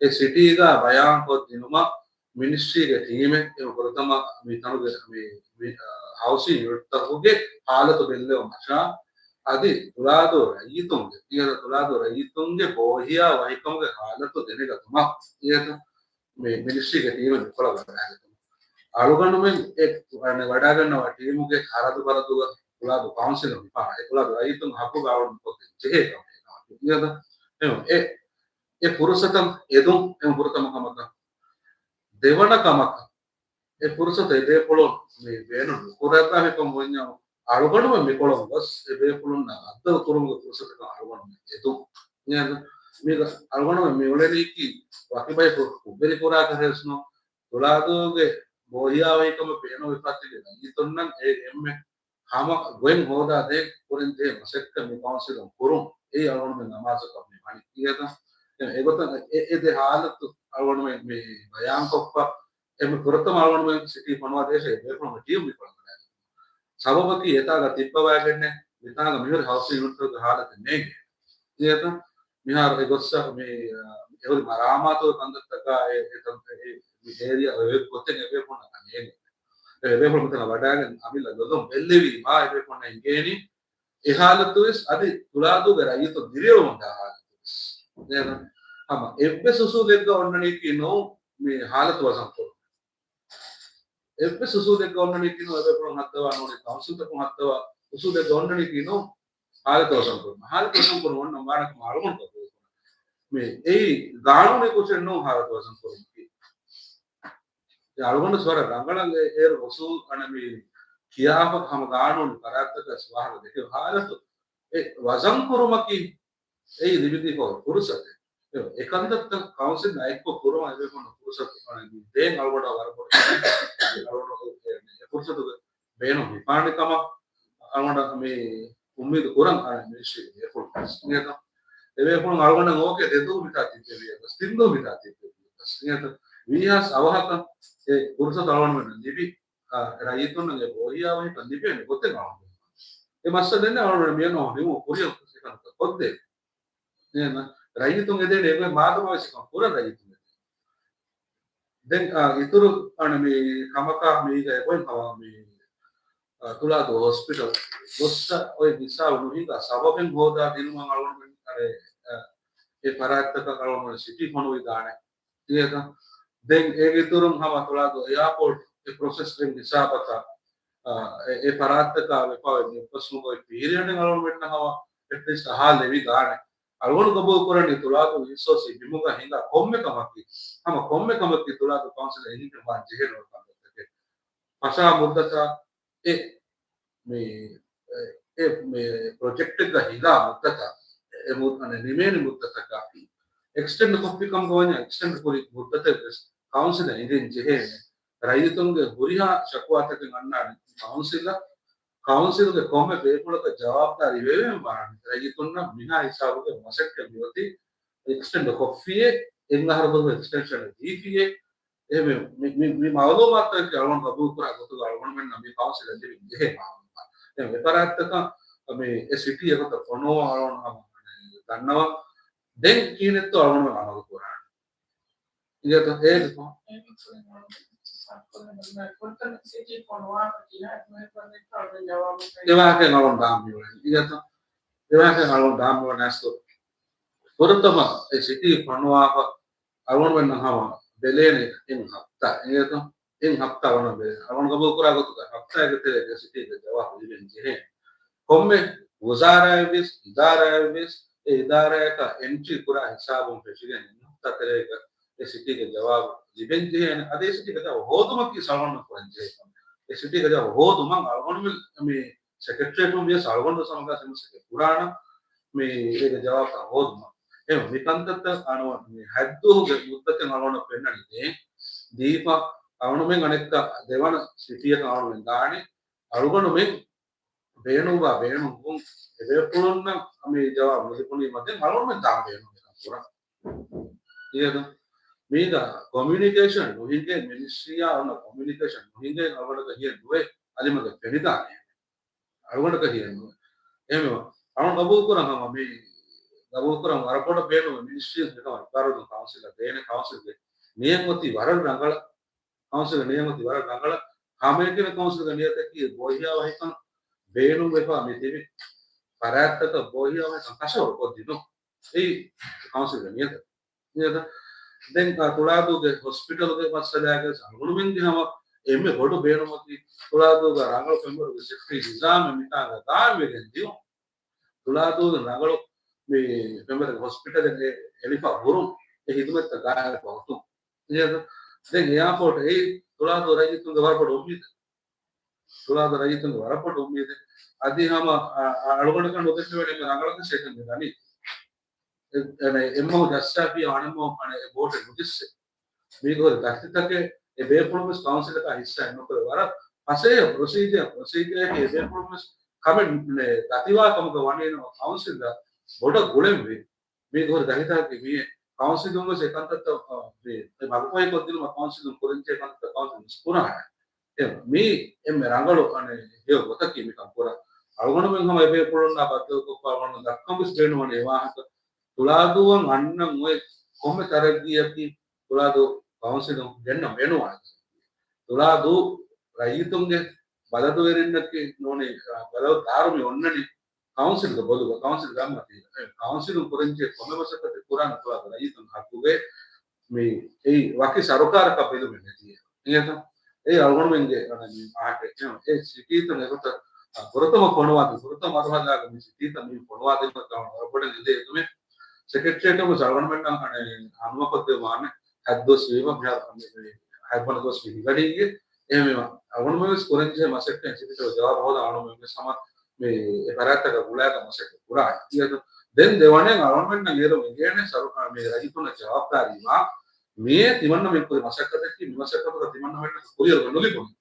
އެ ސިޓީގަ ބަޔާން ކޮށް ދިނުމަށް މިނިސްޓްރީގެ ޓީމެއް އެމް ފުރަތަމަ މި ތަނުގެ މި، މި، އާ، ހައުސިން ޔުނިޓްތަކުގެ ހާލަތު ބެއްލެވުމަށާ އަދި ތުޅާދޫ ރައްޔިތުންގެ، ތުޅާދޫ ރައްޔިތުންގެ ބޯހިޔާ ވަހިކަމުގެ ހާލަތު ދެނެގަތުމަށް އިގޭތޯ މި މިނިސްޓްރީގެ ޓީމެއް މިކޮޅަށް ވަޑައިގަތުމަށް. އަޅުގަނޑުމެން އެ ވަޑައިގަންނަވާ ޓީމުގެ ހަރަދު ބަރަދުގަ ތުޅާދޫ ކައުންސިލުން މިފާނަށް އެ ތުޅާދޫ ރައްޔިތުން ހައްގުގަ އަޅުގަނޑު ކޮށްދޭން ޖެހޭ ކަމެއް އެ، އެ ފުރުސަތަށް އެދުން އެ ފުރަތަމަ ކަމަކަށް ދެވަނަ ކަމަކަށް އެ ފުރުސަތު އެބޭފުޅުން މި ބޭނުން ނުކުރައްވާފިކަމަށް ވަންޏާ އަޅުގަނޑުމެން މިކޮޅުން ގޮސް އެބޭފުޅުންނާ އައްދަލު ކުރުމުގެ ފުރުސަތަކަށް އަޅުގަނޑުމެން އެދުން. މީގަ އަޅުގަނޑުމެން މި އުޅެނީކީ ވަކި ބަޔަކު ކުށްވެރި ކުރާކަށް ހެސްނު، ތުޅާދޫގެ ބޯހިޔާވަހިކަމަށް ބޭނުންވެފަ ތިބި ރައްޔިތުންނަށް އޭގެ އެންމެ ހަމަ ގޮތް ހޯދާދޭން ކުރިން ދޭ މަސައްކަތް މި ކައުންސިލުން ކުރުން. އެއީ އަޅުގަނޑުމެން އަމާޒުކަން މި ވަނީ. އިނގޭތަ؟ އެގޮތަށް އެ، އެ ދެ ހާލަތު އަޅުގަނޑުމެން މި ބަޔާންކޮށްފަ، އެންމެ ފުރަތަމަ އަޅުގަނޑުމެން ސިޓީ ފޮނުވާ ދޭށޭ ބޭފުޅުން ޓީމް މިކޮޅަށް ގަޑައިގަތުން. ސަބަބަކީ އެތާގަ ތިއްބަވާގެންނެއް މިތާގަ މިހުރި ހައުސިން ޔުނިޓުގެ ހާލަތެއް ނޭނގޭ. އިނގޭތަ؟ މިހާރު އެ ގޮއްސަ މި، އ، އެހުރި މަރާމާތު ކަންތައްތަކާ އެ، އެ، އެ، މި އޭރިއާ އޮތް ގޮތެއް އެބޭފުޅުންނަކަށް ނޭނގޭ. އެބޭފުޅުން މިތަނަށް ވަޑައިގެން އަމިއްލަ ލޮލުން ބެއްލެވީމާ އެބޭފުޅުންނަށް އިނގޭނީ. އެ ހާލަތުވެސް އަދި ތުޅާދޫގެ ރައްޔިތުން ދިރިއުޅުމުންދާ ހާލަތުވެސް. އޭނަ ހަމަ އެއްވެސް އުސޫލެއްގަ އޮންނަނީކީ ނޫން މި ހާލަތު ވަޒަން ކުރުން. އެއްވެސް އުސޫލެއްގަ އޮންނަނީކީ ނޫން އެބޭފުޅުން ހައްދަވާ ނޫނީ ކައުންސިލްތަކުން ހައްދަވާ އުސޫލެއްގަ އޮންނަނީކީ ނޫން ހާލަތު ވަޒަން ކުރުން. ހާލަތު ވަޒަން ކުރުން އޮންނަ މާނަކަމަށް އަޅުގަނޑު ގަބޫލު ކުރަން. މި އެއީ ގާނޫނީ ކުށެއް ނޫން ހާލަތު ވަޒަން ކުރުމަކީ. އެ އަޅުގަނޑު ވަރަށް ރަނގަޅަށް އެ، އޭރު އުސޫލް އަނެ މި ކިޔާފަ ހަމަ ގާނޫނީ ފަރާތްތަކަށް ވާހަކަ ދެކެވި ހާލަތު އެ ވަޒަން ކުރުމަކީ އެއީ ލިބިދީފަ ފުރުސަތެއް. އެ، އެ ކަންތައްތައް ކައުންސިލް އެއްކޮށް ކުރުމަށް އެބޭފުޅުން ފުރުސަތު އަނެ މި ދޭން އަޅުގަނޑަށް ވަރަށް ބޮޑު އަޅުގަނޑު އެ، އެ ފުރުސަތުގެ ބޭނުން ހިފާނެ ކަމަށް އަޅުގަނޑަށް މި އުއްމީދު ކުރަން އަނެ މިނިސްޓްރީގެ ބޭފުޅުން. އިނގޭތަ؟ އެބޭފުޅުން އަޅުގަނޑަށް އޯކޭ ދެދުވަހު މިތާ ތިއްބެވިޔަސް، ތިންދުވަހު މިތާ ތިއްބެވިޔަސް. އިނގޭތަ؟ ވީހާސް އަވަހަކަށް އެ ފުރުސަތު އަޅުގަނޑުމެންނަށް ލިބި، އާ، ރައްޔިތުންނަށް އެ ބޯހިޔާވަހިކަން ލިބޭނެ ގޮތެއް އަޅުގަނޑު. އެ މައްސަލަ ދެން އަޅުގަނޑު މިއަންނަ ނިމު ކުރިއަށް ކޮށްދޭ. އޭނަ ރައްޔިތުން އެދޭނެ އެގޮތް މާދަމާވެސް ކަން ކުރަން ރައްޔިތުން އެދޭ. ދެން، އާ، އިތުރު އަނެ މި ކަމަކާ މީގަ އެގޮތް ހަވާ މި، އާ، ތުޅާދޫ ހޮސްޕިޓަލް ގޮއްސަ އޮތް ހިސާބު ނުހިނގާ ސަބަބެއް ހޯދާ ދިނުމަށް އަޅުގަނޑުމެން އަނެ، އާ، އެ ފަރާތްތަކަށް އަޅުގަނޑު ސިޓީ ފޮނުވިދާނެ. އިނގޭތަ؟ ދެން އޭގެ އިތުރުން ހަމަ ތުޅާދޫ އެއާޕޯޓް އެ ޕްރޮސެސް ދެން ހިސާބަކަށް، އާ، އެ، އެ ފަރާތްތަކާ ވެފާވެ މި އުފަސްނުގޮތް ޕީރިއަޑެއް އަޅުގަނޑުމެންނަށް ހަމަ އެޓްލީސްޓް އަހާ ލެވިދާނެ. އަޅުގަނޑު ގަބޫލު ކުރަނީ ތުޅާދޫ އެސްއޯސީ ބިމުގަ ހިނގާ ކޮންމެ ކަމަކީ، ހަމަ ކޮންމެ ކަމަކީ ތުޅާދޫ ކައުންސިލަށް އެހީގެން ވާން ޖެހޭ ނުވަތަ ކަންތައްތަކެއް. ފަށާ މުއްދަތާ އެ މި، އެ، މި ޕްރޮޖެކްޓެއްގަ ހިނގާ މުއްދަތަށް، އެ މު-، އަނެ ނިމޭނެ މުއްދަތަކަށް އެކްސްޓެންޑް ކޮށްފި ކަމުގަ ވަންޏާ އެކްސްޓެންޑް ކުރި މުއްދަތެއް ވެސް ކައުންސިލަށް އެނގެން ޖެހޭނެ. ރައްޔިތުންގެ ހުރިހާ ޝަކުވާތަކެއް އަންނާނެ ކައުންސިލަށް، ކައުންސިލްގެ ކޮންމެ ބޭފުޅަކަށް ޖަވާބުދާރީ ވެވެން ވާނެ. ރައްޔިތުންނަށް މިހާ ހިސާބުގެ މަސައްކަތް މިއޮތީ އެކްސްޓެންޑް ކޮށްފިއޭ، އެއް އަހަރު ދުވަހު އެކްސްޓެންޝަން ދީފިއޭ، އެ މި، މި، މި، މި މައުލޫމާތުތަކަކީ އަޅުގަނޑު ގަބޫލު ކުރާ ގޮތުގަ އަޅުގަނޑުމެންނަށް މި ކައުންސިލަށް ލިބިން ޖެހޭ މައުލޫމާތު. ދެން އެ ފަރާތްތަކަށް މި އެ ސިޓީ އެގޮތަށް ފޮނުވާ އަޅުގަނޑު ހަމަ ދަންނަވަން. ދެން ކިހިނެއްތޯ އަޅުގަނޑުމެން އަމަލު ކުރާނެ. އިނގޭތަ؟ އޭގެ އެ ވާހަކަ އަޅުގަނޑު ދާން މިވަނީ. އިނގޭތަ؟ އެ ވާހަކަ އަޅުގަނޑު ދާން މިވަނީ އަސްލު. ފުރަތަމަ އެ ސިޓީ ފޮނުވާފަ އަޅުގަނޑުމެންނަށް ހަމަ ބެލޭނެ އެއް ހަފްތާ، އިނގޭތަ؟ އެއް ހަފްތާ ވަނަ ބެލޭ. އަޅުގަނޑު ގަބޫލު ކުރާ ގޮތުގަ ހަފްތާއެއްގެ ތެރޭގަ ސިޓީގެ ޖަވާބު ލިބެން ޖެހޭ. ކޮންމެ ވުޒާރާއެއްވެސް، އިދާރާއެއްވެސް، އެ އިދާރާއަކަށް އެންޓްރީ ކުރާ ހިސާބުން ފެށިގެން އެއް ހަފްތާ ތެރޭގަ އެ ސިޓީގެ ޖަވާބު ލިބެން ޖެހޭނެ. އަދި އެ ސިޓީގެ ޖަވާބު ހޯދުމަކީ އަޅުގަނޑު ކުރަން ޖެހޭ ކަމެއް. އެ ސިޓީގެ ޖަވާބު ހޯދުމަށް އަޅުގަނޑު މި، މި ސެކްރެޓަރިއޭޓުން ވިޔަސް އަޅުގަނޑު ސަމަގާ ސިމުސެކެ ކުރާނަ މި އޭގެ ޖަވާބުތައް ހޯދުމަށް. އެ މި ކަންތައްތައް އަނު މި ހައްދުހުގެ މުއްދަތެއް އަޅުގަނޑަށް ފެންނަނީ ދޭ. ދީފަ އަޅުގަނޑުމެން އަނެއްކާ ދެވަނަ ސިޓީއަކަށް އަޅުގަނޑުމެން ދާނެ. އަޅުގަނޑުމެން ބޭނުންވާ ބޭނުންވުން އެބޭފުޅުންނަށް މި ޖަވާބު ނުލިބުނީމަ ދެން އަޅުގަނޑުމެން ދާން ބޭނުން ކުރަން. އިނގޭތަ؟ މީގަ ކޮމިއުނިކޭޝަން ނުހިނގޭ، މިނިސްޓްރީއާ އޮންނަ ކޮމިއުނިކޭޝަން ނުހިނގޭ އަޅުގަނޑަކަށް ހިޔެއް ނުވޭ، އަލިމަގެ ފެނިދާނެ. އަޅުގަނޑަކަށް ހިޔެއް ނުވޭ. އެހެންވީމަ، އަޅުގަނޑު ގަބޫލު ކުރަން ހަމަ މި ގަބޫލު ކުރަން ވަރަށް ބޮޑަށް ބޭނުންވޭ މިނިސްޓްރީ މިކަމަށް އިބާރާތު ކައުންސިލަށް ދޭނެ. ކައުންސިލްގެ ނިޔަތް އޮތީ ވަރަށް ރަނގަޅަށް، ކައުންސިލްގެ ނިޔަތް އޮތީ ވަރަށް ރަނގަޅަށް. ހަމައެކަނި ކައުންސިލްގެ ނިޔަތަކީ ބޯހިޔާވަހިކަން ބޭނުންވެފަ މި ތިބި ފަރާތްތަކަށް ބޯހިޔާވަހިކަން ކަށަވަރު ކޮށްދިނުން. އެއީ ކައުންސިލްގެ ނިޔަތަކީ. ދެން ތުޅާދޫގެ ހޮސްޕިޓަލްގެ މައްސަލައިގަ އަޅުގަނޑުމެންގެ ހަމަ އެންމެ ބޮޑު ބޭނުމަކީ ތުޅާދޫގަ ރަނގަޅު ފެންވަރުގެ ސެފްޓީ ނިޒާމެއް މިތާނގަ ގާއިމްވެގެން ދިޔުން. ތުޅާދޫގެ ރަނގަޅު މި ފެންވަރުގެ ހޮސްޕިޓަލެއް އެ-، އެޅިފަ ހުރުން، އެ ހިދުމަތްތައް ގާއިމްވެފަ އޮތުން. ދެން އެއާޕޯޓް އެއީ ތުޅާދޫ ރައްޔިތުންގެ ވަރަށް ބޮޑު އުއްމީދެއް. ތުޅާދޫ ރައްޔިތުންގެ ވަރަށް ބޮޑު އުއްމީދެއް. އަދި ހަމަ އަޅުގަނޑަކަށް ނުދެކެވޭނެ އެންމެ ރަނގަޅަކަށް އެކަން މި ދަނީ. އެ-، އެންމެ ޖައްސާފިޔާ އަނެއްމަ އަނެއް ބޯޓެއް ނުޖައްސޭ. މީގެ ހުރި ދަތިތަކެއް އެ ބޭފުޅުން ވެސް ކައުންސިލަކާ ހިއްސާ ނުކުރޭ. ވަރަށް ފަސޭހަ ޕްރޮސީޖަރ، ޕްރޮސީޖަރެއް އެ ބޭފުޅުން ވެސް ކަމެއް ދަތިވާ ކަމުގަ ވަނީ ނަމަ ކައުންސިލް ބޮޑަށް ގުޅެންވީ. މީގެ ހުރި ދަތިތަކެއް މިއީ ކައުންސިލުން ވެސް އެ ކަންތައްތައް މަގުފަހިކޮށްދިނުމަށް ކައުންސިލުން ކުރަންޖެހޭ ކަންތައްތައް ކައުންސިލުން ވެސް ކުރާނެ. އެ މީ އެންމެ ރަނގަޅު އަނެއް ހެޔޮ ގޮތަކީ މިކަން ކުރަން. އަޅުގަނޑުމެން ހަމަ އެބޭފުޅުންނާ ބައްދަލުކޮށްފަ އަޅުގަނޑު ދައްކަން ވެސް ބޭނުންވަނީ އެ ވާހަކަ. ތުޅާދޫއަށް އަންނަން އޮތް ކޮންމެ ތަރައްގީއަކީ ތުޅާދޫ ކައުންސިލުން ގެންނަން ބޭނުންވާނެ. ތުޅާދޫ ރައްޔިތުންގެ ބަލަދުވެރިންނަކީ ނޫނީ، ބަލަދު ދާރު މި އޮންނަނީ ކައުންސިލްގެ ބޮލުގަ، ކައުންސިލް ގަންނަތީ. އެ ކައުންސިލުން ކުރަންޖެހޭ ކޮންމެ މަސައްކަތެއް ކުރާނެ ތުޅާދޫ ރައްޔިތުންގެ ހައްގުގައި. މި އެއީ ވަކި ސަރުކާރަކަށް ބެލުމެއް ނެތި. އިނގޭތަ؟ އެއީ އަޅުގަނޑުމެންގެ އަނެއް މި އާހެ، އެ ސިޓީތައް އެގޮތަށް ފުރަތަމަ ފޮނުވާދިން، ފުރަތަމަ މަރުހަލާގަ މި ސިޓީތައް މި ފޮނުވާދިނުމަށް ވަރަށް ބޮޑަށް އެދޭ އެދުމެއް. ސެކްރެޓޭރިއޭޓަށް ވެސް އަޅުގަނޑުމެންނަށް އަނެއް ހަނދުމަކޮށްދެއްވާނެ. ހަތް ދުވަސް ވީމަ މިހާރު މި ހަތް ވަނަ ދުވަސް މި ހިނގަނީގެ. އެހެންވީމަ އަޅުގަނޑުމެން ވެސް ކުރަންޖެހޭ މަސައްކަތް ސިޓީތަކަށް ޖަވާބު ހޯދަން އަޅުގަނޑުމެން ވެސް ހަމަ މި އެ ފަރާތްތަކަށް ގުޅާގެން މަސައްކަތް ކުރާ. ދެން ދެވަނައިން އަޅުގަނޑުމެންނަށް އޭރު އެނގޭނެ ސަރު-، މި ރައްޔިތުންނަށް ޖަވާބުދާރީވާން މިއޭ ތިމަންނަ މި ކުރި މަސައްކަތަކީ މި މަސައްކަތުގަ ތިމަންނަމެންނަށް ކުރިއަރުވެ ނުލިބުނީ.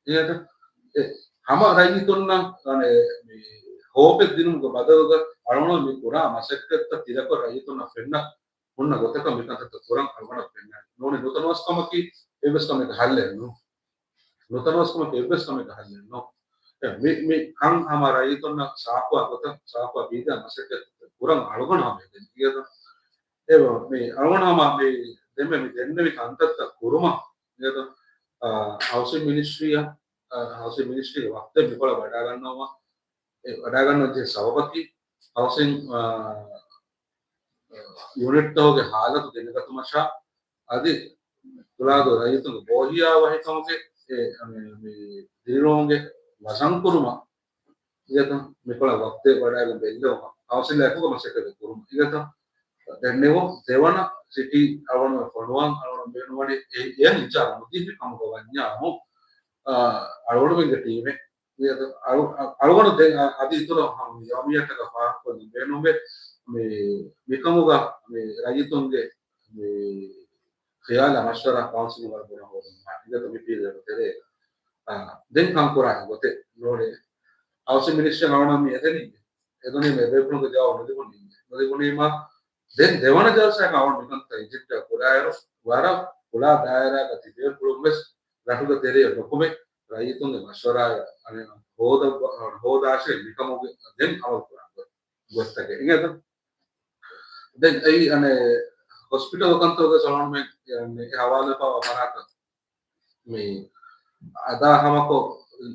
އެ ހަމަ ރައްޔިތުންނަށް އަނެއް މި ހޯޕެއް ދިނުމުގެ ބަދަލުގަ އަޅުގަނޑު މި ކުރާ މަސައްކަތްތައް ތިލަކޮށް ރައްޔިތުންނަށް ފެންނަ ހުންނަ ގޮތަކަށް މިކަންތައްތައް ކުރަން އަޅުގަނޑަށް ފެންނަނީ. ނޫނީ ނުތަނަވަސްކަމަކީ އެއްވެސް ކަމެއްގެ ހައްލެއް ނޫން. ނުތަނަވަސްކަމަކީ އެއްވެސް ކަމެއްގެ ހައްލެއް ނޫން. އެ މި، މި ކަން ހަމަ ރައްޔިތުންނަށް ސާފުވާ ގޮތަށް ސާފުވާ ބީދާ މަސައްކަތް ކުރަން އަޅުގަނޑު ހަމަ އެދެން. އިނގޭތަ؟ އެ މި އަޅުގަނޑު ހަމަ މި ދެންމެ މި ދެންނެވި ކަންތައްތައް ކުރުމަށް އިނގޭތަ؟ އާ، ހައުސިން މިނިސްޓްރީއަށް، އާ، ހައުސިން މިނިސްޓްރީގެ ވަފްދެއް މިކޮޅަށް ވަޑައިގަންނަވާ، އެ ވަޑައިގަންނަވަން ޖެހޭ ސަބަބަކީ ހައުސިން، އާ، ޔުނިޓްތަކުގެ ހާލަތު ދެނެގަތުމަށާ އަދި ތުޅާދޫ ރައްޔިތުންގެ ބޯހިޔާވަހިކަމުގެ އެ، މި، މި ދިރިއުޅުމުގެ ވަޒަންކުރުމަށް އިނގޭތަ؟ މިކޮޅަށް ވަފްދެއް ވަޑައިގެން ބެއްލެވުމަށް ހައުސިން އެކުގަ މަސައްކަތް ކުރުމަށް އިނގޭތަ؟ ދެންނެވުން ދެވަނަ ސިޓީ އަޅުގަނޑު ފޮނުވަން އަޅުގަނޑު ބޭނުންވަނީ އެ، އެއަށް އިޖާޒަތް ނުދީފި ކަމުގަ ވަންޏާމު، އާ، އަޅުގަނޑުމެންގެ ޓީމެއް އަޅު-، އަޅުގަނޑު ދެން އަ-، އަދި އިތުރަށް ހަމަ ޔައުމިއްޔަތަކަށް ފާހަގަކޮށްލަން ބޭނުންވޭ. މި، މިކަމުގަ މި ރައްޔިތުންގެ މި ޚިޔާލާ މަޝްވަރާ ކައުންސިލުން ވަރަށް ބޮޑަށް ހޯދުން މާ އިނގޭތަ މި ޕީރިއަޑު ތެރޭގަ. އާ، ދެން ކަން ކުރާނެ ގޮތެއް ނޫނޭ. ހައުސިން މިނިސްޓަރ އަޅުގަނޑު މި އެދެނީ. އެދުނީ މި ބޭފުޅުންގެ ޖަވާބު ނުލިބުނީ. ނުލިބުނީމާ ދެން ދެވަނަ ޖަލްސާއަކަށް އަޅުގަނޑު މިކަންތައް އެޖެންޑާ ކުރާއިރު، ވަރަށް ފުޅާ ދާއިރާގަ ތި ބޭފުޅުން ވެސް ރަށުގެ ތެރެއަށް ނުކުމެ، ރައްޔިތުންގެ މަޝްވަރާއަށް އަނެއް ހޯދަ-، ހޯދާށޭ މިކަމުގެ ދެން އަމަލު ކުރާނެ ގޮތްތަކެއް އިނގޭތަ؟ ދެން އެއީ އަނެއް ހޮސްޕިޓަލް ކަންތައްގެ ސަލާމް އެ ހަވާލުވެފައިވާ ފަރާތަށް މި އަދާ ހަމަކޮށް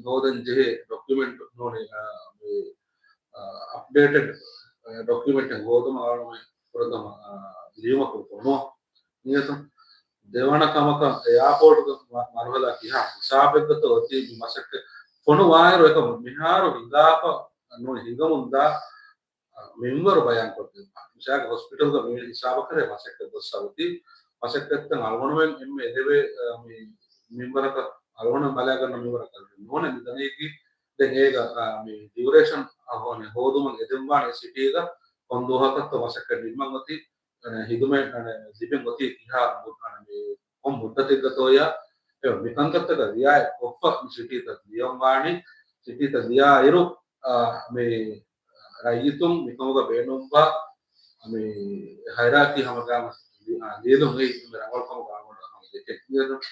ހޯދަން ޖެހޭ ޑޮކިއުމެންޓް ނޫނީ، އާ، މި، އާ، އަޕްޑޭޓެޑް، އާ، ޑޮކިއުމެންޓެއް ހޯދުމަށް އަޅުގަނޑު ފުރަތަމަ، އާ، ލިޔުމަކުން ފޮނުވަން. އިނގޭތަ؟ ދެވަނަ ކަމަކަށް އެއާޕޯޓުގެ މަ-، މަރުހަލާ ކިހާ ހިސާބެއްގަތޯ އޮތީ މި މަސައްކަތް ފޮނުވާއިރު އެކަމު މިހާރު ހިނގާފަ ނޫން ހިނގަމުންދާ މިންވަރު ބަޔާންކޮށްދެއްވާ. މިސާލަކަށް ހޮސްޕިޓަލްގަ މި ހިސާބަށް ކަރޭ މަސައްކަތް ގޮއްސަ އޮތީ، މަސައްކަތްތައް އަޅުގަނޑުމެން އެންމެ އެދެވޭ، އަ، މި މިންވަރަކަށް އަޅުގަނޑުމެން ބަލާގަންނަ މިންވަރަކަށް ނޫނެ މި ދަނީކީ. ދެން އޭގަ، އަ، މި ޑިއުރޭޝަން އަ، ހޯދުމަށް އެދެންވާނެ ސިޓީގަ ކޮން ދުވަހަކަށްތޯ މަސައްކަތް ނިންމަން އޮތީ، އަ، ހިދުމަތް، އަ، ލިބެން އޮތީ ކިހާ މު-، އަ، މި ކޮން މުއްދަތެއްގަތޯޔާ، އެ މިކަންތައްތަކަށް ރިއާޔަތް ކޮށްފަ މި ސިޓީތައް ލިޔަންވާނީ. ސިޓީތައް ލިޔާއިރު، އާ، މި ރައްޔިތުން މިކަމުގަ ބޭނުންވާ މި ހައިރާކީ ހަމަގާމަސް ލި-، އާ، ލިޔެލުން އެއީ މި ރަނގަޅު ކަމަކަށް އަޅުގަނޑު ހަމަ ދެކެ ލިޔެލުން.